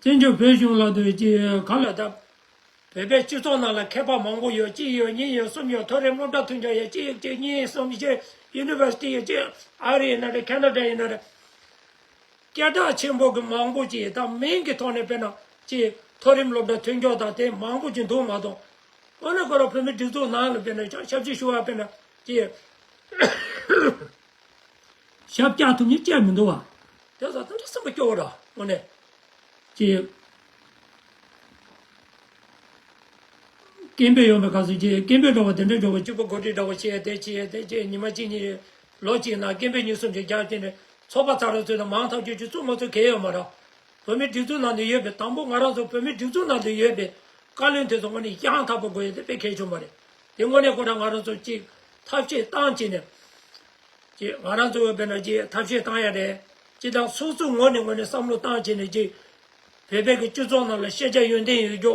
བཙན་བྱོལ་བོད་གཞུང་ལ་དུ་ཅེས་ག་ལ་ད། བོད་པའི་སྤྱི་ཚོགས་ནང་ལ་མཁས་པ་མང་པོ་ཡོད། གཅིག་ཡོད་གཉིས་ཡོད་གསུམ་ཡོད། མཐོ་རིམ་སློབ་གྲྭ་ཐོན་རྒྱུ་ཡོད་གཅིག་གཅིག་གཉིས་གསུམ་བཞི། ཡུ་ནི་ཝར་སི་ཊི་ཡོད་གཅིག་ཨ་རི་ཡིན་ན་རེད་ཁེ་ན་ཌ་ཡིན་ན་རེད། སྐད་གྲགས་ཆེན་པོ་གི་མང་པོ་ཅིག་ད་མིང་གི་ཐོག་ནས་དཔེར་ན་ཅིག་མཐོ་རིམ་སློབ་གྲྭ་ཐོན་རྒྱུ་དང་དེ་མང་པོ་ཅིག་འདུག་མ་གཏོགས། དངོས་གནས་ཁོ་རང་བོད་མི་སྒྲིག་འཛུགས་ནང་ལ་དཔེར་ན་ཅང་ཞབས་ཕྱི་ཞུ་བ་དཔེར་ན་ཅིག་ཞབས་བཀྱག་ཐུབ་མཁན་ཅིག་མི་འདུག་བ། དེ་ཚོ་དེ་འདྲ་སེམས་པ་སྐྱོ་བོ་ར་དངོས་གནས། ཅེས། སྐད་འབོད་ཡོང་བའི་སྐབས་སུ་ཅེས་སྐད་འབོད་འདྲ་བོ་དེ་འདྲ་འདྲ་བོ་གཅིག་པུ་གོ་སྒྲིག་འདྲ་བོ་བྱས་དེ་བྱས་དེ་བྱས་ཉི་མ་གཅིག་གཉིས་ལོ་གཅིག་ནང་སྐད་འབོད་གཉིས་གསུམ་ཅིག་རྒྱག་དེ་ནས་ཚོགས་པ་ཚ་རུ་ཚོས་ན་མང་ཐག་ཆོད་ཅིག་བཙུགས་མ་བཙུགས་གལ་ཡོད་མ་རེད། བོད་མི་སྒྲིག་འཛུགས་ནང་དུ་ཡོད་པའི་དང་པོ་ང་རང་ཚོ་བོད་མི་སྒྲིག་འཛུགས་ནང་དུ་ཡོད་པའི་བཀའ་བློན་དེ་ཚོ་དངོས་གནས་ཡང་དག་པོ་དགོས་ཡ་དེ་དཔེ་གལ་ཆེན་པོ་རེད། དེ་དངོས་གནས་ཁོ་རང་ང་རང་ཚོ་གཅིག་ཐབས་ཤེས་བཏང་བྱས་ནས། ཅེས་ང་རང་ཚོ་དཔེར་ན་ཅེས་ཐབས་ཤེས་བཏང་ཡ་རེད། ཅེས་དང་སོ་སོའི་ངོས་ནས་ངོས་ནས་བསམ་བློ་བཏང་བྱས་ནས་ཅེས། བོད་པའི་གི་སྤྱི་ཚོགས་ནང་ལ་ཤེས་བྱ་ཡོན་ཏན་ཡོད་རྒྱུ།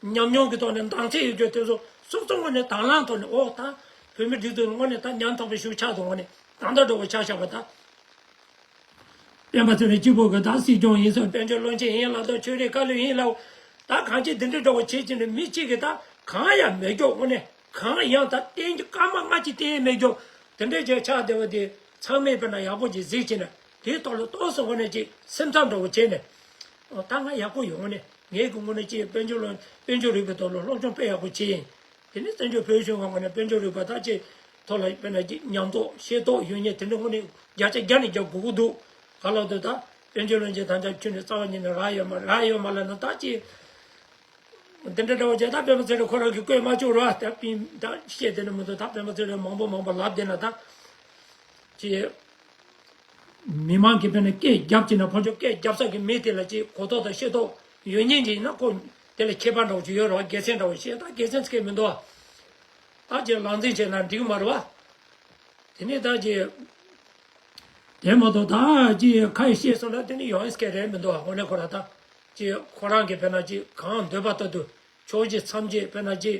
ཉམས་མྱོང་གི་ཐོག་ནས་འདང་ཚད་ཡོད་རྒྱུ་དེ་ཚོ་སོ་སོའི་ངོས་ནས་དང་བླངས་ཐོག་ནས་ཨོ་ད་བོད་མི་སྒྲིག་འཛུགས་ངོས་ནས་ད་ཉམས་ཐག་པའི་ཞུ་ཆགས་དང་ངོས་ནས་ད་ལྟ་འགྲོ་བ་ཆ་བཞག་པ་ད། སྤེན་པ་ཚེ་རིང་སྐྱིད་པོ་གི་ད་སྲིད་སྐྱོང་ཡིན་ཟེར་དཔལ་འབྱོར་བློན་ཆེན་ཡིན་ལབ་དང་ཆོས་རིག་བཀའ་བློན་ཡིན་ལབ། ད་གང་ཅི་འདི་འདྲའི་འདྲ་བོ་བྱེད་ཀྱི་ནས་མི་གཅིག་གིས་ད་གང་ཡང་མེད་རྒྱུ་དངོས་གནས་གང་ཡང་ད་བསྟན་རྒྱུ་སྐར་མ་ལྔ་གཅིག་བསྟན་མེད་རྒྱུ་དེ་འདྲའི་བྱས་ཆགས་བསྡད་པ་དེ་ཚང་མས་དཔེར་ན་ཡག་པོ་ཅིག་གཟིགས་བྱས་ན་དེའི་ཐོག་ལ་ཏོག་ཙམ་དངོས་གནས་ཅིག་སེམས་འཚབ་འདྲ་བོ་བྱས་ནས། ཨོ་ད་ང་ཡག་པོ་ཡོང་ནས་ངས་ཀྱི་དངོས་གནས་ཅིག་དཔལ་འབྱོར་ལ་དཔལ་འབྱོར་རིག་པའི་ཐོག་ལ་སློབ་སྦྱོང་དཔེ་ཡག་པོ་བྱས་ཡིན། དེ་ནས་བཙན་བྱོལ་བོད་གཞུང་གི་ངོས་ནས་དཔལ་འབྱོར་རིག་པ་ད་ཅིག་ཐོག་ལ་དཔེར་ན་ཅིག་ཉམས་རྟོགས་ཤེས་རྟོགས་ཡོད་མཁན་དེ་འདྲ་དངོས་གནས་བརྒྱ་ཆ་བརྒྱ་ནས་བརྒྱ་དགོས་ཀྱི་འདུག་ག་ལ་འདུག་ད་དཔལ་འབྱོར་བློན་ཆེན་ད་ཆ་ཁྱོན་ནས་རྩ་བ་ཉིད་ནས་རག་ཡོད་མ་རག་ཡོད་མ་ལབ་ན་ད་ཅིག་ འདི་འདྲ་འདྲ་བོ་བྱས། ད་སྤེན་པ་ཚེ་རིང་ཁོ་རང་གིས་བཀོད་མ་བཅུག་རོགས། ད་པིན་ད་བཤད་དེ་ནི་མི་འདུག་ད་སྤེན་པ་ཚེ་རིང་མང་པོ་མང་པོ་ལབ་བསྡད་ན་ད་ཅི། མི་མང་གིས་དཔེར་ན་སྐད་རྒྱབ་ཀྱི་ན་ཕོ་ཆོ་སྐད་རྒྱབ་ས་གི་མི་དེ་ལ་ཅི་གོ་རྟོགས་དང་ཤེས་རྟོགས་ཡོད་མཁན་ཅིག་ཡིན་ན་ཁོ་དེ་ལ་ཁྱད་པར་འདྲ་བོ་ཅིག་ཡོད་རོགས། དགེ་མཚན་འདྲ་བོ་བཤད་ད་དགེ་མཚན་ཚིག་མི་འདུག་ད་ཅི་ལག་འཛིན་བྱས་ན་འགྲིག་མ་རེད་བ། དེ་ནས་ད་ཅི། དེ་མ་གཏོགས་ད་ཅི་ཁ་ཡིས་བཤད་སོང་ན་དེ་ནི་ཡོང་ཡས་སྐད་རེད་མི་འདུག་དངོས་གནས་ཁོ་ར་ད་ཅི་ཁོ་རང་གི་དཔེར་ན་ཅི་གང་འདོད་པ་ལྟར་དུ་ཆོག་ཅི་མཚམས་ཅི་དཔེར་ན་ཅི་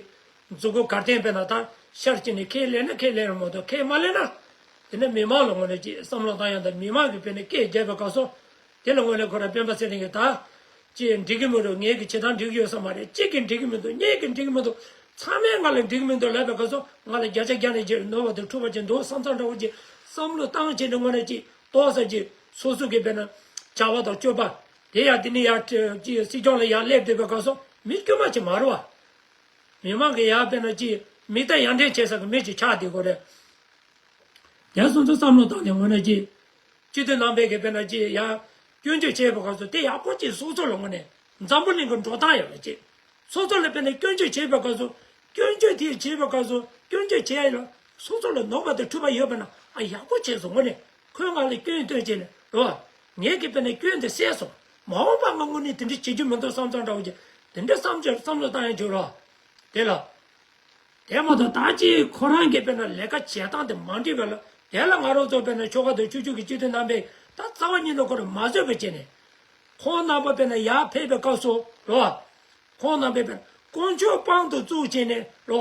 མཛུབ་གུ་གར་སྟེང་དཔེར་ན་ད་ཤར་ཅི་ནས་ཁས་ལེན་ན་ཁས་ལེན་རུང་མ་གཏོགས་ཁས་མ་ལེན་ན། དེ་ནི་མི་མང་ལ་དངོས་གནས་ཅི་བསམ་བློ་བཏང་ཡང་ད་མི་མང་གི་དཔེར་ན་སྐད་རྒྱབ་པའི་སྐབས་སུ། དེ་ལ་དངོས་གནས་ཁོ་ར་སྤེན་པ་ཚེ་རིང་གིས་ད། ཅིག་འགྲིག་གི་མི་འདུག་ངེད་ཀྱི་བྱེད་སྟངས་འགྲིག་གི་ཡོད་ས་མ་རེད། གཅིག་གིས་འགྲིག་གི་མི་འདུག་གཉིས་ཀྱིས་འགྲིག་གི་མི་འདུག་ཚང་མས་ང་ལ་འགྲིག་གི་མི་འདུག་ལབ་པའི་སྐབས་སུ་ང་ལ་བརྒྱ་ཆ་བརྒྱ་ནས་བརྒྱ་ནོར་བ་དང་འཁྲུལ་བ་ཅིག་འདུག་བསམ་བསམ་འདྲ་བོ་ཅིག་བསམ་བློ་བཏང་བྱས་ནས་དངོས་གནས་ཅིག་ཏོག་ཙམ་ཅིག་སོ་སོ་གི་དཔེར་ན་བྱ་བ་དང་སྤྱོད་པ་དེ་ཡང་དེ་ནས་ཡང་ཅིག་སྲིད་སྐྱོང་ལ་ཡར་སླེབས་བསྡད་པའི་སྐབས་སུ་མི་དཀྱུས་མ་ཅིག་མ་རེད་བ། མི་མང་གི་ཡར་དཔེར་ན་ཅིག་མིག་ལྟ་ཡར་འདྲེན་བྱེད་ས་གི་མི་ཅིག་ཆགས་བསྡད་དགོས་རེད། དེ་སོང་ཙང་བསམ་བློ་བཏང་ནས་དངོས་གནས་ཀྱི། སྤྱི་འཐུས་རྣམ་པས་ཀྱི་དཔེར་ན་ཅི་ཡང་སྐྱོན་བརྗོད་བྱས་པའི་སྐབས་སུ་དེ་ཡག་པོ་ཅིག་སོ་སོ་ལ་དངོས་གནས་འཛམ་བུ་གླིང་གི་འགྲོ་སྟངས་ཡོད་པ་ཅིག་སོ་སོ་ལ་དཔེར་ན་སྐྱོན་བརྗོད་བྱས་པའི་སྐབས་སུ་སྐྱོན་བརྗོད་དེ་བྱས་པའི་སྐབས་སུ་སྐྱོན་བརྗོད་བྱས་ཡ་ལ་སོ་སོ་ལ་ནོར་བ་དང་འཁྲུལ་པ་ཡོད་པ་ན་ཨ་ཡག་པོ་བྱས་སོང་དངོས་གནས་ཁོས་ང་ལ་སྐྱོན་བཏོན་བྱས་ནས་རོ། ངས་ཀྱི་དཔེར་ན་སྐྱོན་དེ་བསལ་སོང་། མ་འོངས་པ་ང་དངོས་གནས་དེ་འདྲ་བྱེད་རྒྱུ་མི་འདུག་བསམ་བསམ་འདྲ་བོ་ཅིག་དེ་འདྲ་བསམ་བྱས་བསམ་བློ་བཏང་ཡ་བྱོས་རོ། དེ་ལ། དེ་མ་གཏོགས་ད་ཅི་ཁོ་རང་གིས་དཔེར་ན་ལས་ཀ་བྱེད་སྟངས་དེ་མ་འགྲིག་པ་ལ་དེ་ལ་ང་རང་ཚོ་དཔེར་ན་ཆོལ་ཁ་དང་ཆོས་བརྒྱུད་ཀྱི་སྤྱི་འཐུས་རྣམ་པས་ད་རྩ་བ་ཉིད་ནས་ཁོ་རང་མ་བཟོད་པ་བྱས་ནས། ཁོང་རྣམ་པ་དཔེར་ན་ཡར་ཕེབས་པའི་སྐབས་སུ་རོ། ཁོང་རྣམ་པས་དཔེར་ན་དཀོན་མཆོག་དཔང་དུ་བཙུགས་བྱས་ནས་རོ།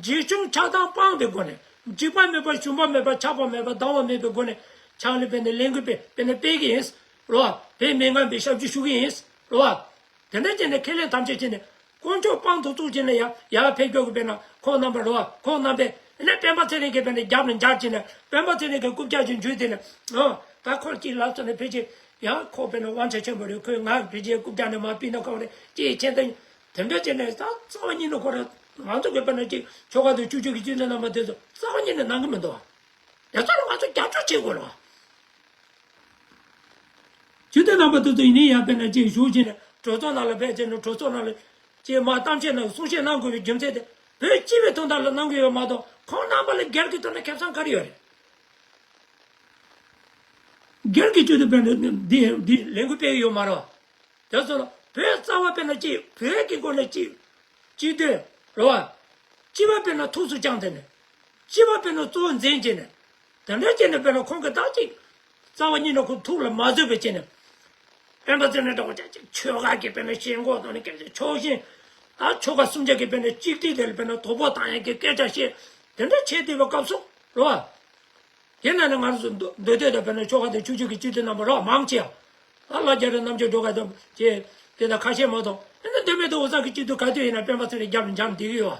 འཇིགས་སྐྱོང་ཆགས་སྡང་སྤངས་པའི་སྒོ་ནས་འཇིགས་པ་མེད་པ་ཞུམ་པ་མེད་པ་ཆགས་པ་མེད་པ་སྡང་བ་མེད་པའི་སྒོ་ནས་ཕྱག་ལས་དཔེར་ན་ལས་འགུལ་སྤེལ་དཔེར་ན་སྤེལ་གྱི་ཡིན་རོ། བོད་མི་མངའ་བའི་ཞབས་ཞུ་ཞུ་གི་ཡིན་རོ། དེ་འདྲ་བྱས་ནས་ཁས་ལེན་དམ་བཅའ་བྱས་ནས་དཀོན་མཆོག་དཔང་དུ་བཙུགས་བྱས་ནས་ཡ་ཡར་ཕེབས་སྐྱོར་གྱི་དཔེར་ན་ཁོང་རྣམ་པ་རོ། ཁོང་རྣམ་པས་ནས་སྤེན་པ་ཚེ་རིང་གིས་དཔེར་ན་རྒྱབ་ནས་འཇགས་བྱས་ནས་སྤེན་པ་ཚེ་རིང་གིས་རྐུབ་བཀྱག་ཅིག་འཇུས་ཏེ་ནས་ཨོ་ད་ཁོ་ཅིག་ལབ་སོང་ནས་ཕལ་ཆེར་ཡང་ཁོ་དཔེར་ན་དབང་ཆ་ཆེན་པོ་རེད། ཁོས་ང་ཕལ་ཆེར་རྐུབ་བཀྱག་ནས་མར་ཕུད་ན་ཁོ་རེད་ཅེས་མཁྱེན་ཏེ་དེ་འདྲ་བྱས་ནས་ད་རྩ་བ་ཉིད་ནས་ཁོ་རང་ང་ཚོ་གི་དཔེར་ན་ཅིག་ཆོལ་ཁ་དང་ཆོས་བརྒྱུད་ཀྱི་སྤྱི་འཐུས་རྣམ་པ་དེ་ཚོ་རྩ་བ་ཉིད་ནས་གནང་གི་མི་འདུག་བ། དེ་ཚོ་ལ་ང་ཚོ་རྒྱབ་སྐྱོར་བྱེད་དགོས་རེད་བ། སྤྱི་འཐུས་རྣམ་པ་དེ་ཚོ་ཡིན་ནའི་ཡང་དཔེར་ན་ཅིག་བཞུགས་བྱས་ནས་གྲོས་ཚོགས་ནང་ལ་ཕེབས་བྱས་ནས་གྲོས་ཚོགས་ནང་ལ་ཅིག་མར་གཏམ་བཤད་ནང་གསུང་བཤད་གནང་དགོས་པའི་རྒྱུ་མཚན་དེ་བོད་སྤྱི་པའི་དོན་དག་ལ་གནང་གི་ཡོད་མ་གཏོགས་ཁོང་རྣམ་པ་ལ་སྒེར་གྱི་དོན་དུ་ཁེ་བཟང་ག་རེ་ཡོད་རེད། སྒེར་གྱི་སྤྱི་འཐུས་དཔེར་ན་འདི་འདི་ལས་འགུལ་སྤེལ་གི་ཡོད་མ་རེད་བ། དེ་ཚོ་ལ་བོད་རྩ་བ་དཔེར་ན་ཅིག་བོད་ཀྱི་སྒོ་ནས་ཅིག་སྤྱི་འཐུས་རེད་བ། སྤྱི་པ་དཔེར་ན་ཐུགས་སུ་བཅངས་ཏེ་ནས་སྤྱི་པ་དཔེར་ན་གཙོ་བོ་འཛིན་བྱས་ནས་དེ་འདྲ་བྱས་ནས་དཔེར་ན་ཁོང་གི་ད་ཅིག་རྩ་བ་ཉིད་ནས་ཁོ་ཐུགས་ལ་མ་བཟོད་པའི་བྱས་ནས་སྤེན་པ་ཚེ་རིང་འདྲ་བོ་ཅིག་ཆོལ་ཁ་གི་དཔེར་ན་ཞེན་ཁོག་དང་ནི་སྐད་ཆ་ཕྱོགས་ཞེན་ད་ཆོལ་ཁ་གསུམ་ཆ་གི་དཔེར་ན་གཅིག་སྒྲིལ་དེ་ལ་དཔེར་ན་དོ་ཕོག་བཏང་ཡག་གི་སྐད་ཆ་བཤད་དེ་འདྲ་བྱས་བསྡད་པའི་སྐབས་སུ་རེད་བ། དེ་ནང་ནས་ང་རང་ཚོ་མདོ་མདོ་སྟོད་དང་དཔེར་ན་ཆོལ་ཁ་དང་ཆོས་བརྒྱུད་ཀྱི་སྤྱི་འཐུས་རྣམ་པ་རོགས་མང་ཆེ་བ། ཨ་ལ་རྒྱ་རི་རྣམ་དཔྱོད་སྒྲོལ་དཀར་དང་ཅེས་དེ་དང་ཁ་ཤས་མ་གཏོགས་ཨ་ནི་མདོ་སྨད་དང་འོ་ས་གི་སྤྱི་འཐུས་ག་དུས་ཡིན་ན་སྤེན་པ་ཚེ་རིང་རྒྱབ་ནས་འཇགས་བསྡད་ཀྱི་ཡོད་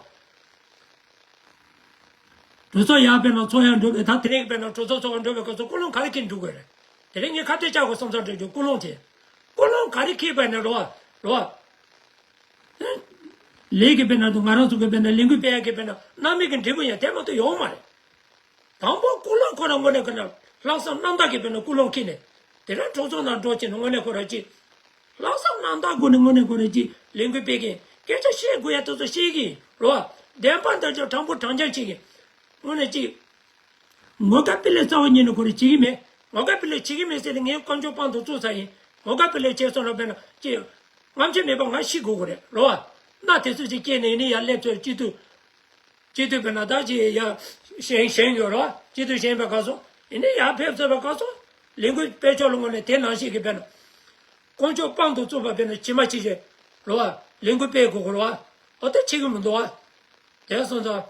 བ། གྲོས་ཚོགས་ཡར་དཔེར་ན་ཚོགས་ཡར་འགྲོ་བའི་ད་དེ་རིང་དཔེར་ན་གྲོས་ཚོགས་ཚོགས་ཡར་འགྲོ་བའི་སྐབས་སུ་ཀུན་སློང་ག་རེ་འཁྱེར་འགྲོ་དགོས་རེད། དེ་རིང་ངས་ཁ་གཏད་བཅག་དགོས་བསམ་བསམ་འདྲ་འགྲོ་ཀུན་སློང་དེ། ཀུན་སློང་ག་རེ་འཁྱེར་བ་ཡིན་ན་རོ་བ། རོ་བ། ལས་ཀྱི་དཔེར་ན་དང་ང་རང་ཚོ་གི་དཔེར་ན་ལས་འགུལ་སྤེལ་ཡག་གི་དཔེར་ན་སྣང་མེད་ཀྱི་འབྲས་བུ་ཡང་དེ་མ་གཏོགས་ཡོང་མ་རེད། དང་པོ་ཀུན་སློང་ཁོ་ན་དངོས་གནས་ཁོ་ན་ལྷག་བསམ་རྣམ་དག་གི་དཔེར་ན་ཀུན་སློང་འཁྱེར་ནས་དེ་རིང་གྲོས་ཚོགས་ནང་འགྲོ་བྱས་ནས་དངོས་གནས་ཁོ་རང་ཅིག་ལྷག་བསམ་རྣམ་དག་སྒོ་ནས་དངོས་གནས་ཁོ་རང་ཅིག་ལས་འགུལ་སྤེལ་གིན་སྐད་ཆ་བཤད་དགོས་ཡ་དེ་ཚོ་བཤད་གིན་རོ་བ། བདེན་པ་འདི་ཚོ་དྲང་པོ་དྲང་རྐྱང་བྱེད་གིན་དངོས་གནས་ཅིག་ངོ་དགའ་སྤེལ་ལས་རྩ་བ་ཉིད་ནས་ཁོ་རང་བྱེད་ཀྱི་མེད། ངོ་དགའ་སྤེལ་ལས་བྱེད་ཀྱི་མེད་ཟེར་ནས་ངས་དཀོན་མཆོག་དཔང་དུ་བཙུགས་ཚར་ཡིན། ངོ་དགའ་སྤེལ་ལས་བྱས་སོང་ན་དཔེར་ན་ཅི། རྔམ་ཆེ་མེད་པ་ང་ཤི་དགོས་ཀྱི་རེད་རོ་བ། གནའ་དེ་ཚོ་ཅིག་སྐྱེས་ནས་ཡིན་ནའི་ཡར་སླེབས་ཚོད་སྤྱི་འཐུས། སྤྱི་འཐུས་དཔེར་ན་ད་ཅི་ཡ། ཞེན་ཞེན་ཡོད་རོ་བ། སྤྱི་འཐུས་ཞེན་པའི་སྐབས་སུ། ཡིན་ནའི་ཡར་ཕེབས་ཚར་བའི་སྐབས་སུ། ལས་འགུལ་སྤེལ་ཕྱོགས་ལ་དངོས་གནས་དེ་ནང་བཞིན་གྱི་དཔེར་ན། དཀོན་མཆོག་དཔང་དུ་བཙུགས་པ་དཔེར་ན་ཇི་མ་ཇི་བཞིན་རོ་བ། ལས་འགུལ་སྤེལ་དགོས་ཀྱི་རོ་བ། འོ་དེ་བྱེད་ཀྱི་མི་འདུག་བ། དེ་སོང་ཙང་།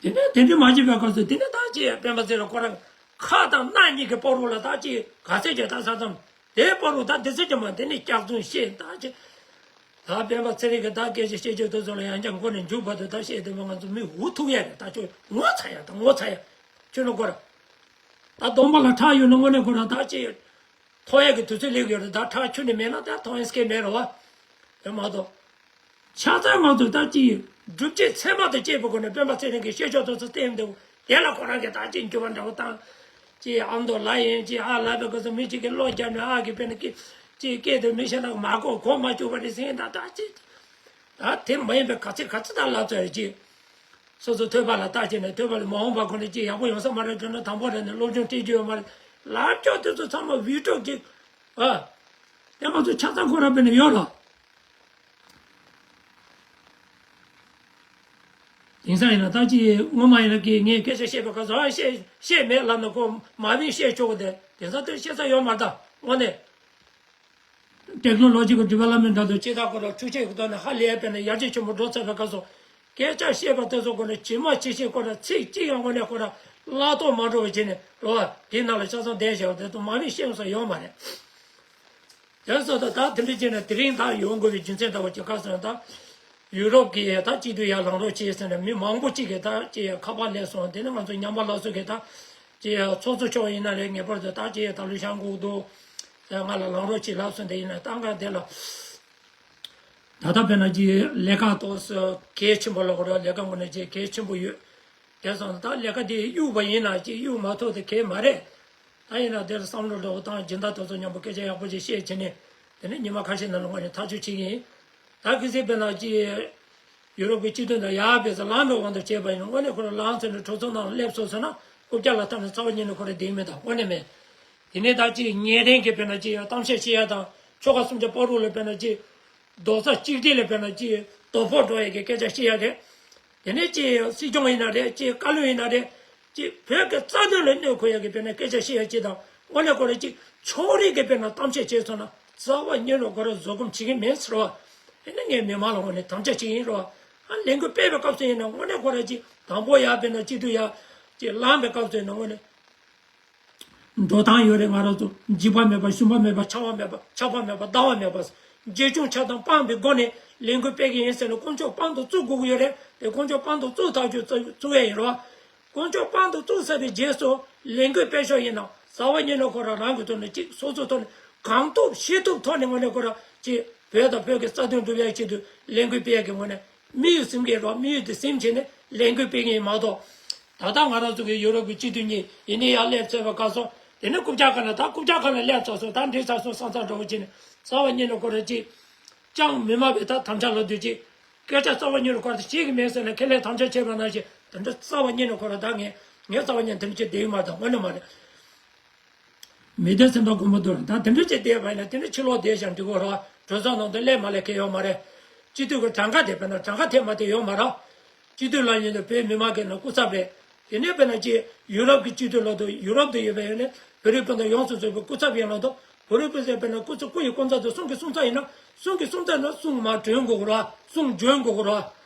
དེ་ནས་དེ་འདྲ་མ་བྱེད་པའི་སྐབས་སུ་དེ་ནས་ད་ཅི་སྤེན་པ་ཚེ་རིང་ཁོ་རང་ཁ་དང་སྣ་གཉིས་ཀྱི་སྤོ་རོ་ལ་ད་ཅི་ག་ཚད་ཅིག་ད་ས་ཙམ་དེའི་སྤོ་རོ་ད་འདི་ཚད་ཅིག་མ་དེ་ནས་སྐྱག་རྫུན་བཤད་ད་ཅི། ད་སྤེན་པ་ཚེ་རིང་གི་ད་སྐད་ཆ་བཤད་རྒྱུ་དེ་ཚོ་ལ་ཡང་བསྐྱར་མགོ་ནས་མཇུག་བར་དུ་ད་བཤད་དེ་མ་ང་ཚོ་མི་འུ་ཐུག་ཡ་རེད། ད་ཁྱོད་ངོ་ཚ་ཡ་ད་ངོ་ཚ་ཡ་ཁྱོད་ནི་ཁོ་ར། ད་གདོང་པ་ལ་ཁྲག་ཡོད་ན་དངོས་གནས་ཁོ་ར་ད་ཅི། མཐོང་ཡས་ཀྱི་དུས་ཚོད་སླེབས་ཡོད་རེད། ད་ཁྲག་ཁྱོན་ནས་མེད་ན་ད་མཐོང་ཡས་སྐད་མེད་རེད་བ། དེ་མ་གཏོགས། ཆ་ཚང་ང་ཚོ་ད་ཅི་ཡིན་སྒྲུབ་བྱེད་ཚད་མ་དང་བཅས་པའི་སྒོ་ནས་སྤེན་པ་ཚེ་རིང་གི་བཤད་ཕྱོགས་དེ་ཚོ་བསྟན་འདུག་དེ་ལ་ཁོ་རང་གིས་ད་ཅི་འགྱུར་བ་འདྲ་བོ་བཏང་། ཅི་ཨ་མདོ་ལ་ཡིན་ཅི་ཨ་ལ་བའི་སྐབས་སུ་མི་གཅིག་གིས་བློ་རྒྱབ་ནས་ཨ་གི་དཔེར་ན་ཀི་ཅི་སྐད་དེ་མི་ཤེས་ན་མ་གོ་གོ་མ་བཅུག་པ་རེད་ཟེར་ད་ད་ཅི། ད་དེ་མ་ཡིན་པའི་ག་ཚད་ག་ཚད་ད་ལབ་ཚར་ཡོད་ཅིག་སོ་སོ་ཐོས་པ་ལ་བལྟ་བྱས་ནས་ཐོས་པ་ལ་མ་འོངས་པ་ཁོ་ནས་ཅིག་ཡག་པོ་ཡོང་ས་མ་རེད། དྲན་ན་དང་པོ་རེད་ནས་སློབ་སྦྱོང་སྤྲད་རྒྱུ་ཡོད་མ་རེད། ལབ་ཕྱོགས་དེ་ཚོ་ཚང་མ་བི་ཀྲོག་ཅིག་ཨ། དེ་ང་ཚོ་ཆ་ཚང་ཁོ་རང་དཔེ་ནས་ཡོད་ལ། དེང་སང་ཡིན་ན་ད་ཅི་སྔོན་མ་ཡིན་ན་ཀི་ངས་སྐད་ཆ་བཤད་པའི་སྐབས་སུ་ཨ་བཤད་བཤད་མེད་ལབ་ན་ཁོ་མ་བིན་བཤད་ཆོག་གི། དེ་དེང་སང་དེ་བཤད་ས་ཡོད་མ་རེད་ད་དངོས་གནས། Technological development འདྲ་དུ་ཅི་ད་ཁོ་ར་འཕྲུལ་ཆས་ཀྱི་ཐོག་ནས་ཧ་ལས་པས་ན་ཡར་རྒྱས་ཆེན་པོ་འགྲོ་ཚར་བའི་སྐབས་སུ་སྐད་ཆ་བཤད་པ་དེ་ཚོ་ཁོ་ནས་ཇི་མ་ཇི་བཞིན་ཁོ་ར་ཚིག་གཅིག་ཡང་དངོས་གནས་ཁོ་ར་བརླག་ཐོག་མ་འགྲོ་བ་བྱས་ནས་རོ་དེའི་ནང་ལ་ཆ་ཚང་བསྡད་བཞག་དེ་ཚོ་མ་བིན་བཤད་ས་ཡོད་མ་རེད། དེ་སོ་ད་ད་དེ་འདྲ་བྱས་ན་དེ་རིང་ད་ཡོང་དགོས་པའི་རྒྱུ་མཚན་ལྟ་བུ་ཅིག་ག་ཟེར་ན་ད་ཡུ་རོབ་ཀྱི་ད་སྤྱི་འཐུས་ཡར་ལངས་རོགས་བྱེད་ཟེར་ནས་མི་མང་པོ་ཅིག་གིས་ད་ཅི་ཡ་ཁ་པར་སླེབས་སོང་། དེ་ནས་ང་ཚོ་ཉམས་པ་སླར་གསོ་གི་ད་ཅི་ཡ་ཚོགས་གཙོ་མཆོག་ཡིན་ན་རེད། ངེས་པར་དུ་ད་ཅི་ཡ་ད་ལོ་ཤང་འགུག་འདུག་ང་ལ་ལངས་རོགས་བྱེད་ལབ་སོང་། དེ་ཡིན་ན་ད་ང་དེ་ལ་ད་ལྟ་དཔེར་ན་ཅི་ལས་ཀ་ཏོག་ཙམ་གལ་ཆེན་པོ་ལ་གོ་ར་ལས་ཀ་ངོ་ནས་ཅི་གལ་ཆེན་པོ་ཡོད། དེ་སོང་ད་ལས་ཀ་དེ་གཡུག་པ་ཡིན་ན་ཅི་གཡུག་མ་ཐུབ་དེ་གལ་མ་རེད། ད་ཡིན་ན་དེར་བསམ་བློ་འདྲ་བོ་བཏང་སྦྱིན་བདག་དེ་ཚོ་མཉམ་པོ་སྐད་ཆ་ཡག་པོ་ཅིག་བཤད་བྱས་ནས་དེ་ནས་ཉི་མ་ཁ་ཤས་ནང་ལ་ངོས་ནས་ཐག་གཅོད་བྱེད་ཀྱི་ཡིན། ད་གལ་སྲིད་དཔེར་ན་ཅི་ཡུ་རོབ་ཀྱི་སྤྱི་དོན་དང་ཡར་བས་ས་ལངས་པའི་དབང་དུ་བྱས་པ་ཡིན་ན་དངོས་གནས་ཁོ་རང་ལངས་ཚར་ནས་གྲོས་ཚོགས་ནང་སླེབས་སོང་ཟེར་ན་རྐུབ་བཀྱག་ལ་བཏང་ནས་རྩ་བ་ཉིད་ནས་ཁོ་རང་བསྡད་མེད་ད་དངོས་གནས་མེད། དེ་ནས་ད་ཅི་ཉེ་རིང་གི་དཔེར་ན་ཅི་ཡང་གཏམ་བཤད་བྱེད་ཡ་དང་ཆོལ་ཁ་གསུམ་ཆ་བར་དུ་ལ་དཔེར་ན་ཅི། རྡོག་རྩ་གཅིག་སྒྲིལ་ལ་དཔེར་ན་ཅི་རྡོ་ཕོག་འགྲོ་ཡ་གི་སྐད་ཆ་བཤད་ཡ་རེད། དེ་ནས་ཅི་སྲིད་སྐྱོང་ཡིན་ན་རེད། ཅི་བཀའ་བློན་ཡིན་ན་རེད། ཅི་བོད་ཀྱི་རྩ་དོན་ལ་གནོད་ཁུལ་ཡ་གི་དཔེར་ན་སྐད་ཆ་བཤད་ཡ་ཅི་དང་དངོས་གནས་ཁོ་རང་ཅི་ཕྱོགས་རིས་ཀྱི་དཔེར་ན་གཏམ་བཤད་བྱས་སོང་ན་རྩ་བ་ཉིད་ནས་ཁོ་རང་བཟོད་སྒོམ་བྱེད་ཀྱི་མེད་ཟེར་བ། དེ་ནས་ངས་མི་མང་ལ་དངོས་གནས་དམ་བཅའ་བྱེད་ཀྱི་ཡིན་རོ། ཨ་ལས་འགུལ་སྤེལ་བའི་སྐབས་སུ་ཡིན་ན་དངོས་གནས་ཁོ་རང་ཅི་དང་པོ་ཡ་དཔེར་ན་སྤྱི་འཐུས་ཡ་ཅི་ལངས་པའི་སྐབས་སུ་ཡིན་ན་དངོས་གནས། འགྲོ་སྟངས་ཡོད་རེད། ང་རང་ཚོ་འཇིགས་པ་མེད་པ་ཞུམ་པ་མེད་པ་ཆགས་པ་མེད་པ་ཆགས་པ་མེད་པ་སྡང་བ་མེད་པ། འཇིགས་སྐྱོང་ཆགས་སྡང་སྤངས་པའི་སྒོ་ནས་ལས་འགུལ་སྤེལ་གྱི་ཡིན་ཟེར་ནས་དཀོན་མཆོག་དཔང་དུ་བཙུགས་དགོས་ཀྱི་ཡོད་རེད། དེ་དཀོན་མཆོག་དཔང་དུ་བཙུགས་ཐག་ཆོད་བཙུགས་བཙུགས་ཡས་ཡིན་རོགས། དཀོན་མཆོག་དཔང་དུ་བཙུགས་ཚར་བའི་རྗེས་སུ་ལས་འགུལ་སྤེལ་ཕྱོགས་ཡིན་ན་རྩ་བ་ཉིད་ནས་ཁོ་རང་རང་གི་ཐོག་ནས་གཅིག་སོ་སོའི་ཐོག་ནས་གང་ཐུབ་ཤེས་ཐུབ་ཐོག་ནས་དངོས་གནས་ཁོ་རང་གཅིག་བོད་དང་བོད་ཀྱི་རྩ་དོན་སྒྲུབ་ཡས་ཆེད་དུ་ལས་འགུལ་སྤེལ་ཡས་ཀྱི་ངོས་ནས། དམིགས་ཡུལ་ཟིན་གྱི་རོགས། དམིགས་ཡུལ་དེ་ཟིན་བྱས་ནས་ལས་འགུལ་སྤེལ་མཁན་ཡིན་མ་གཏོགས། ད་ལྟ་ང་རང་ཚོ་གི་ཡུ་རོབ་ཀྱི་སྤྱི་འཐུས་གཉིས་ཡིན་ནའི་ཡར་སླེབས་ཚར་བའི་སྐབས་སུ་དེ་ནས་རྐུབ་བཀྱག་ཁ་ལ་ད་རྐུབ་བཀྱག་ཁ་ལ་སླེབས་ཚར་སོང་། ད་འགྲིག་ཚར་སོང་བསམ་ཚར་འདྲ་བོ་བྱས་ནས་རྩ་བ་ཉིད་ནས་ཁོ་རང་ཅིག་ཅང་མི་མང་བའི་ད་དམ་བཅའ་ལ་དུས་ཅིག་སྐད་ཆ་རྩ་བ་ཉིད་ནས་ཁོ་རང་བཤད་ཀྱི་མེད་ཟེར་ནས་ཁས་ལེན་དམ་བཅའ་བྱས་པ་ནང་བཞིན་དེ་འདྲ་རྩ་བ་ཉིད་ནས་ཁོ་རང་ད་ངས་ངས་རྩ་བ་ཉིད་ནས་དེ་འདྲ་བྱས་བསྡད་ཡོད་མ་རེད། ད་དངོས་གནས་མ་རེད། མི་སྡེ་སེམས་དང་མགོན་པོ་རྡོ་ར་ད་དེ་འདྲ་བྱས་བསྡད་པ་ཡིན་ན་དེ་འདྲ་ཕྱི་ལོགས་བསྡད་ཤག་འགྲིག་གོ་ར། གྲོས་ཚོགས་ནང་དུ་སླེབས་མ་སླེབས་ཁེལ་ཡོད་མ་རེད། སྤྱི་འཐུས་ཀྱི་གྲངས་ཀ་དེ་དཔེར་ན་གྲངས་ཀ་ཐེབས་མ་ཐེབས་ཡོད་མ་རེད། སྤྱི་འཐུས་ལབ་མཁན་དེ་བོད་མི་མང་གི་ནང་སྐུ་ཚབ་རེད། དེ་ནས་དཔེར་ན་ཅིག་ཡུ་རོབ་ཀྱི་སྤྱི་འཐུས་ལབ་དུས་ཡུ་རོབ་ཏུ་ཡོད་པའི་ཡོད་ནས་བོད་རིགས་སྤུན་ཟླ་ཡོངས་སུ་རྫོགས་པའི་སྐུ་ཚབ་ཡིན་ལབ་དུས་བོད་རིགས་སྤུན་ཟླ་དཔེར་ན་སྐུ་ཚབ་སྐུ་ཡི་སྐུ་ཚབ་དེ་གསུང་གི་གསུང་ཚབ་ཡིན་ན་གསུང་གི་གསུང་ཚབ་ནང་གསུང་མར་སྒྲོན་དགོས་ར། གསུང་འབྱོན་དགོས་ར།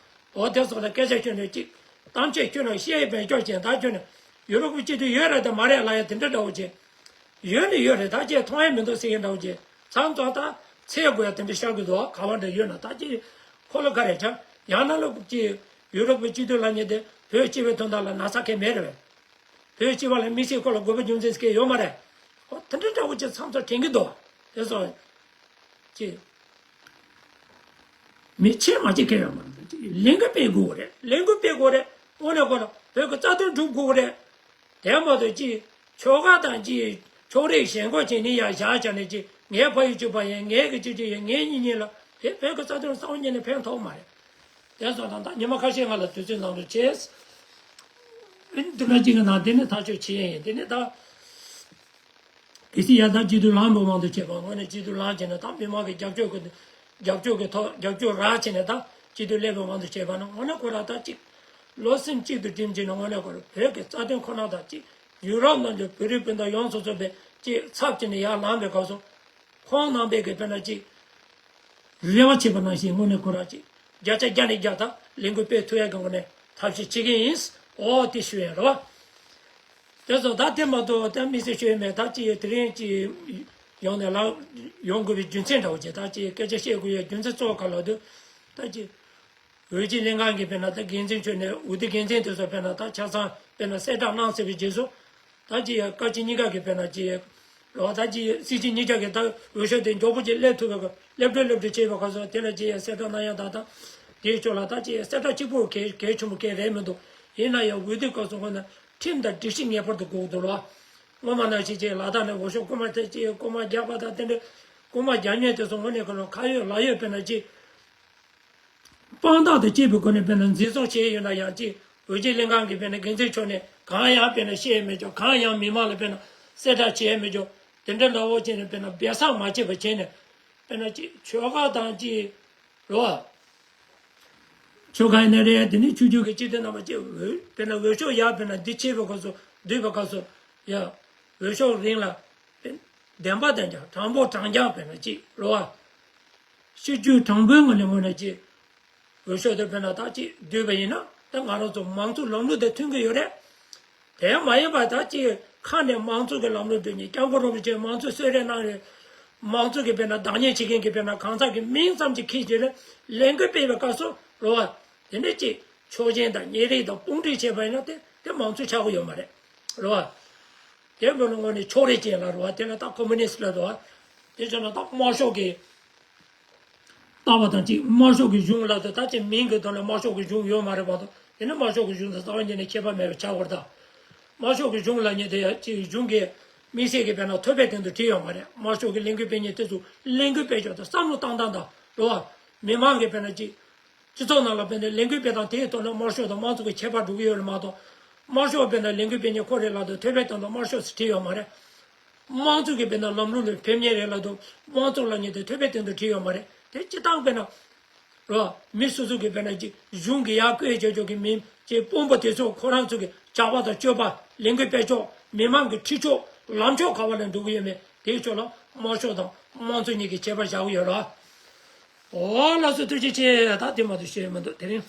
འོ་དེ་སོགས་ལ་སྐད་ཆ་ཁྱོན་ནས་གཅིག་གཏམ་བཤད་ཁྱོན་ནས་བཤད་ཡས་བེད་སྤྱོད་བྱས་ད་ཁྱོན་ནས་ཡུ་རོབ་ཀྱི་སྤྱི་འཐུས་ཡོད་རེད་དམ་མ་རེད་ལབ་ཡ་དེ་འདྲ་འདྲ་བོ་བྱས། ཡོད་ནི་ཡོད་རེད། ད་ཅིག་མཐོང་ཡ་མི་འདུག་ཟེར་མཁན་འདྲ་བོ་བྱས། མཚམས་མཚམས་ད་འཚོལ་དགོས་ཡ་དེ་འདྲ་ཤར་གི་འདུག་ག་བ་འདྲ་ཡོད་ན་ད་ཅིག་ཁོ་ལ་ག་རེ་ཆགས་ཡང་ན་ལ་ཅིག་ཡུ་རོབ་ཀྱི་སྤྱི་འཐུས་ལབ་མཁན་དེ་བོད་སྤྱི་པའི་དོན་དག་ལ་ན་ཚ་གང་མེད་རེད་པས། བོད་སྤྱི་པ་ལ་དམིགས་བསལ་ཁོ་ལ་དགོས་པ་རྒྱུ་མཚན་ཟེར་མཁན་ཡོད་མ་རེད། ཨོ་དེ་འདྲ་འདྲ་བོ་ཅིག་མཚམས་མཚམས་དྲན་གི་འདུག་དེ་སོང་། ཅེས། མི་ཆེ་མ་ཆེ་ཁེལ་ཡོད་མ་རེད། ལས་འགུལ་སྤེལ་དགོས་རེད། ལས་འགུལ་སྤེལ་དགོས་རེད། དངོས་གནས་ཁོ་ན་བོད་ཀྱི་རྩ་དོན་སྒྲུབ་དགོས་རེད། དེ་མ་གཏོགས་ཅིག་ཆོལ་ཁ་དང་ཅིག་ཕྱོགས་རིས་ཞེན་ཁོག་བྱས་ནས་ཡར་བཞག་བྱས་ནས་ཅིག་ངའི་ཕ་ཡུལ་གཅིག་པ་ཡིན། ངའི་གི་གཅིག་གཅིག་ཡིན། ངའི་གཉིས་གཉིས་ལ་དེ་བོད་ཀྱི་རྩ་དོན་གསང་བ་ཉིད་ནས་ཕན་ཐོགས་མ་རེད། དེ་སོང་ཙང་ད་ཉི་མ་ཁ་ཤས་སྔ་ལ་དུས་ཚོད་ནང་དུ་བྱས། འདི་འདྲ་གཅིག་གི་ནང་དེ་ནས་ཐག་གཅོད་བྱེད་ཡས་ཡིན། དེ་ནས་ད། གལ་སྲིད་ཡར་ད་སྤྱི་འཐུས་ལངས་པའི་དབང་དུ་བྱས་པ་དངོས་གནས་སྤྱི་འཐུས་ལངས་བྱས་ནས་ད་མི་མང་གི་རྒྱབ་སྐྱོར་གྱི་རྒྱབ་སྐྱོར་གྱི་ཐོག་རྒྱབ་སྐྱོར་རག་བྱས་ནས་ད་སྤྱི་འཐུས་སླེབས་པའི་དབང་དུ་བྱས་པ་ན་དངོས་གནས་ཁོ་རང་ད་ཅིག་བློ་སེམས་གཅིག་ཏུ་བསྒྲིམས་བྱས་ནས་དངོས་གནས་ཁོ་རང་བོད་ཀྱི་རྩ་དོན་ཁོ་ན་དང་གཅིག་ཡུ་རོབ་ནང་གི་བོད་རིགས་སྤུན་ཟླ་ཡོངས་སུ་རྫོགས་པའི་གཅིག་ཚབ་བྱས་ནས་ཡར་ལངས་པའི་སྐབས་སུ་ཁོང་རྣམ་པས་ཀྱི་དཔེར་ན་གཅིག་རེ་བ་བྱས་པ་ནང་བཞིན་དངོས་གནས་ཁོ་རང་གཅིག་བརྒྱ་ཆ་བརྒྱ་ནས་བརྒྱ་ད་ལས་འགུལ་སྤེལ་ཐུབ་ཡག་གི་ངོས་ནས་ཐབས་ཤེས་བྱེད་ཀྱི་ཡིན། ཨོ་དེ་ཞུ་ཡ་རེད་བ། དེ་ཚོ་ད་དེ་མ་གཏོགས་ད་དམིགས་བསལ་ཤོད་ཡོད་མེད། ད་ཅི་དེ་རིང་ཅི་ཡོང་ནས་ལ་ཡོང་དགོས་པའི་རྒྱུ་མཚན་འདྲ་བོ་ཅིག་ད་ཅི་སྐད་ཆ་བཤད་དགོས་ཡའི་རྒྱུ་མཚན་གཙོ་བོ་ག་ལ་འདུག་ད་ཅི་འོས་སྦྱིན་ལྷན་ཁང་གི་དཔེར་ན་ད་འགན་འཛིན་ཁྱོན་ནས་འོས་བསྡུ་འགན་འཛིན་དེ་ཚོ་དཔེར་ན་ད་ཆ་ཚང་དཔེར་ན་གསལ་བསྒྲགས་གནང་ཚར་བའི་རྗེས་སུ་ད་ཅི་བཀའ་སྤྱི་གཉིས་ཀ་གི་དཔེར་ན་ཅི་ལོ་ད་ཅི་སྲིད་སྤྱི་གཉིས་ཀ་གི་ད་འོས་ཤོག་དེ་མགྱོགས་པོ་ཅིག་སླེབས་ཐུབ་པའི་སླེབས་གྲོལ་སླེབས་གྲོལ་བྱས་པའི་སྐབས་སུ་དེ་ལ་ཅི་ཡང་གསལ་བསྒྲགས་གནང་ཡ་ད་ད་དེའི་ཕྱོགས་ལ་ད་ཅི་ཡང་གསལ་བསྒྲགས་གཅིག་པོ་གལ་གལ་ཆེན་པོ་གལ་རེད་མི་འདུག་ཡིན་ན་ཡང་འོས་བསྡུ་སྐབས་སུ་དངོས་གནས། ཁྲིམས་དང་སྒྲིག་གཞི་ངེས་པར་དུ་དགོས་ཀྱི་འདུག་ལ། སྔོན་མ་ནང་བཞིན་ཅིག་ལ་དྭགས་ནས་འོས་ཤོག་རྐུན་མ་སྤྲད་ཅིག་རྐུན་མ་རྒྱག་པ་དང་དེ་འདྲའི་རྐུན་མ་རྒྱག་མཁན་དེ་ཚོ་དངོས་གནས་ཁོ་རང་ཁ་ཡོད་ལག་ཡོད་དཔེར་ན་ཅིག་ དཔང་རྟགས་དང་བཅས་པའི་སྒོ་ནས་དཔེར་ན་འཛིན་བཟུང་བྱས་ཡོད་ན་ཡང་ཅིག་འོས་སྦྱོར་ལྷན་ཁང་གི་དཔེར་ན་འགན་འཛིན་མཆོག་ནས་གང་ཡང་དཔེར་ན་བཤད་མི་ཆོག་གང་ཡང་མི་མང་ལ་དཔེར་ན་གསལ་བསྒྲགས་བྱས་མི་ཆོག་དེ་འདྲ་འདྲ་བོ་བྱས་ནས་དཔེར་ན་སྦས་གསང་མ་བྱས་པ་བྱས་ནས་དཔེར་ན་ཅིག་ཆོལ་ཁ་དང་ཅིག་རོ། ཆོལ་ཁ་ཡིན་ན་རེད། དེ་ནས་ཆོས་བརྒྱུད་ཀྱི་སྤྱི་འཐུས་རྣམ་པ་ཅིག་འོས་དཔེར་ན་འོས་ཤོག་ཡར་དཔེར་ན་འདི་ཆད་པའི་སྐབས་སུ་བསྡུས་པའི་སྐབས་སུ་ཡ་འོས་ཤོག་རིང་ལ་བདེན་པ་དང་ཀྱང་དྲང་པོ་དྲང་རྐྱང་དཔེར་ན་ཅིག་རོ། སྤྱི་རྒྱུ་དྲང་པོའི་ངོས་ནས་ངོས་ནས་ཅིག་འོས་ཤོག་དེ་དཔེར་ན་ད་ཅིག་བསྡུས་པ་ཡིན་ན་ད་ང་རང་ཚོ་མང་གཙོ་ལམ་ལུགས་དང་མཐུན་གྱི་ཡོད་རེད། དེ་མ་ཡིན་པ་ད་ཅིག་ཁ་ནས་མང་གཙོ་གི་ལམ་ལུགས་བསྡུས་ནས་སྐྱབས་མགོན་རིན་པོ་ཆེས་མང་གཙོ་གསོལ་རས་གནང་རེད། མང་གཙོ་གི་དཔེར་ན་བདག་གཉེར་བྱེད་མཁན་གྱི་དཔེར་ན་གང་ཟག་གི་མིང་ཙམ་ཅིག་ཁྱེར་བྱས་ནས་ལས་འགུལ་སྤེལ་བའི་སྐབས་སུ་རོ། དེ་འདྲ་ཅིག་ཆོག་མཆན་དང་བརྙན་རིས་དང་དཔུང་སྒྲིག་བྱས་པ་ཡིན་ན་དེ་དེ་མང་གཙོ་ཆགས་ཀྱི་ཡོད་མ་རེད་རོ། དེ་འདྲ་ངོས་ནས་ཕྱོགས་རིས་ཅན་ལ་རོ། དེ་ལ་ད་ཁོ་མུ་ནི་སི་ལ་རོ། དེ་བྱས་ན་ད་དམར་ཤོག་གི་ལྟ་བ་དང་གཅིག་དམར་ཤོག་གི་གཞུང་ལ་དེ་ད་ཅི་མིང་གི་ཐོག་ནས་དམར་ཤོག་གི་གཞུང་ཡོད་མ་རེད་པ་དང་། དེ་ནི་དམར་ཤོག་གི་གཞུང་དང་རྩ་བ་ཉིད་ནས་ཁྱད་པར་མེད་པ་ཆགས་པར་ཐལ། དམར་ཤོག་གི་གཞུང་ལབ་མཁན་དེ་ཡང་གཅིག་གཞུང་གི་དམིགས་བསལ་གྱི་དཔེར་ན་ཐོབ་པའི་སྟེང་དུ་བྲིས་ཡོད་མ་རེད། དམར་ཤོག་གི་ལས་འགུལ་སྤེལ་མཁན་དེ་ཚོ་ལས་འགུལ་སྤེལ་ཕྱོགས་དང་བསམ་བློ་བཏང་སྟངས་དང་རེད་བ། མི་མང་གི་དཔེར་ན་གཅིག་སྤྱི་ཚོགས་ནང་ལ་དཔེར་ན་ལས་འགུལ་སྤེལ་སྟངས་དེའི་ཐོག་ནས་དམར་ཤོག་དང་དམངས་གཙོ་གི་ཁྱད་པར་འགྲོ་གི་ཡོད་རེད་མ་གཏོགས། དམར་ཤོག་དཔེར་ན་ལས་འགུལ་སྤེལ་མཁན་ཁོ་རེད་ལབ་དུས་ཐོབ་པའི་སྟེང་དུ་དམར་ཤོག་ཟེར་བྲིས་ཡོད་མ་རེད། དམངས་གཙོ་གི་དཔེར་ན་ལམ་ལུགས་ལ་ཕེབས་མཁན་རེད་ལབ་དུས་དམངས་གཙོ་ལབ་མཁན་དེ་ཐོབ་པའི་སྟེང་དུ་བྲིས་ཡོད་མ་རེད། དེ་སྤྱིར་བཏང་དཔེར་ན་རོ། མི་སོ་སོ་གི་དཔེར་ན་ཅིག་གཞུང་གི་ཡར་བསྐོས་བྱས་ཆོག་གི་མིན་ཅིག་དཔོན་པོ་དེ་ཚོ་ཁོ་རང་ཚོ་གི་བྱ་བ་དང་སྤྱོད་པ་ལས་འགུལ་སྤེལ་ཕྱོགས་མི་མང་གི་ཁྲིད་ཕྱོགས་ལམ་ཕྱོགས་ག་བ་ལ་འགྲོ་གི་ཡོད་མེད་དེའི་ཕྱོགས་ལ་དམར་ཤོག་དང་དམངས་གཙོ་གཉིས་ཀྱི་ཁྱད་པར་བཞག་གི་ཡོད་ར། འོ་ལགས་སོ་ཐུགས་རྗེ་ཆེ། ད་དེ་མ་གཏོགས་བཤད་ཡོད་མི་འདུག་དེ་རིང་།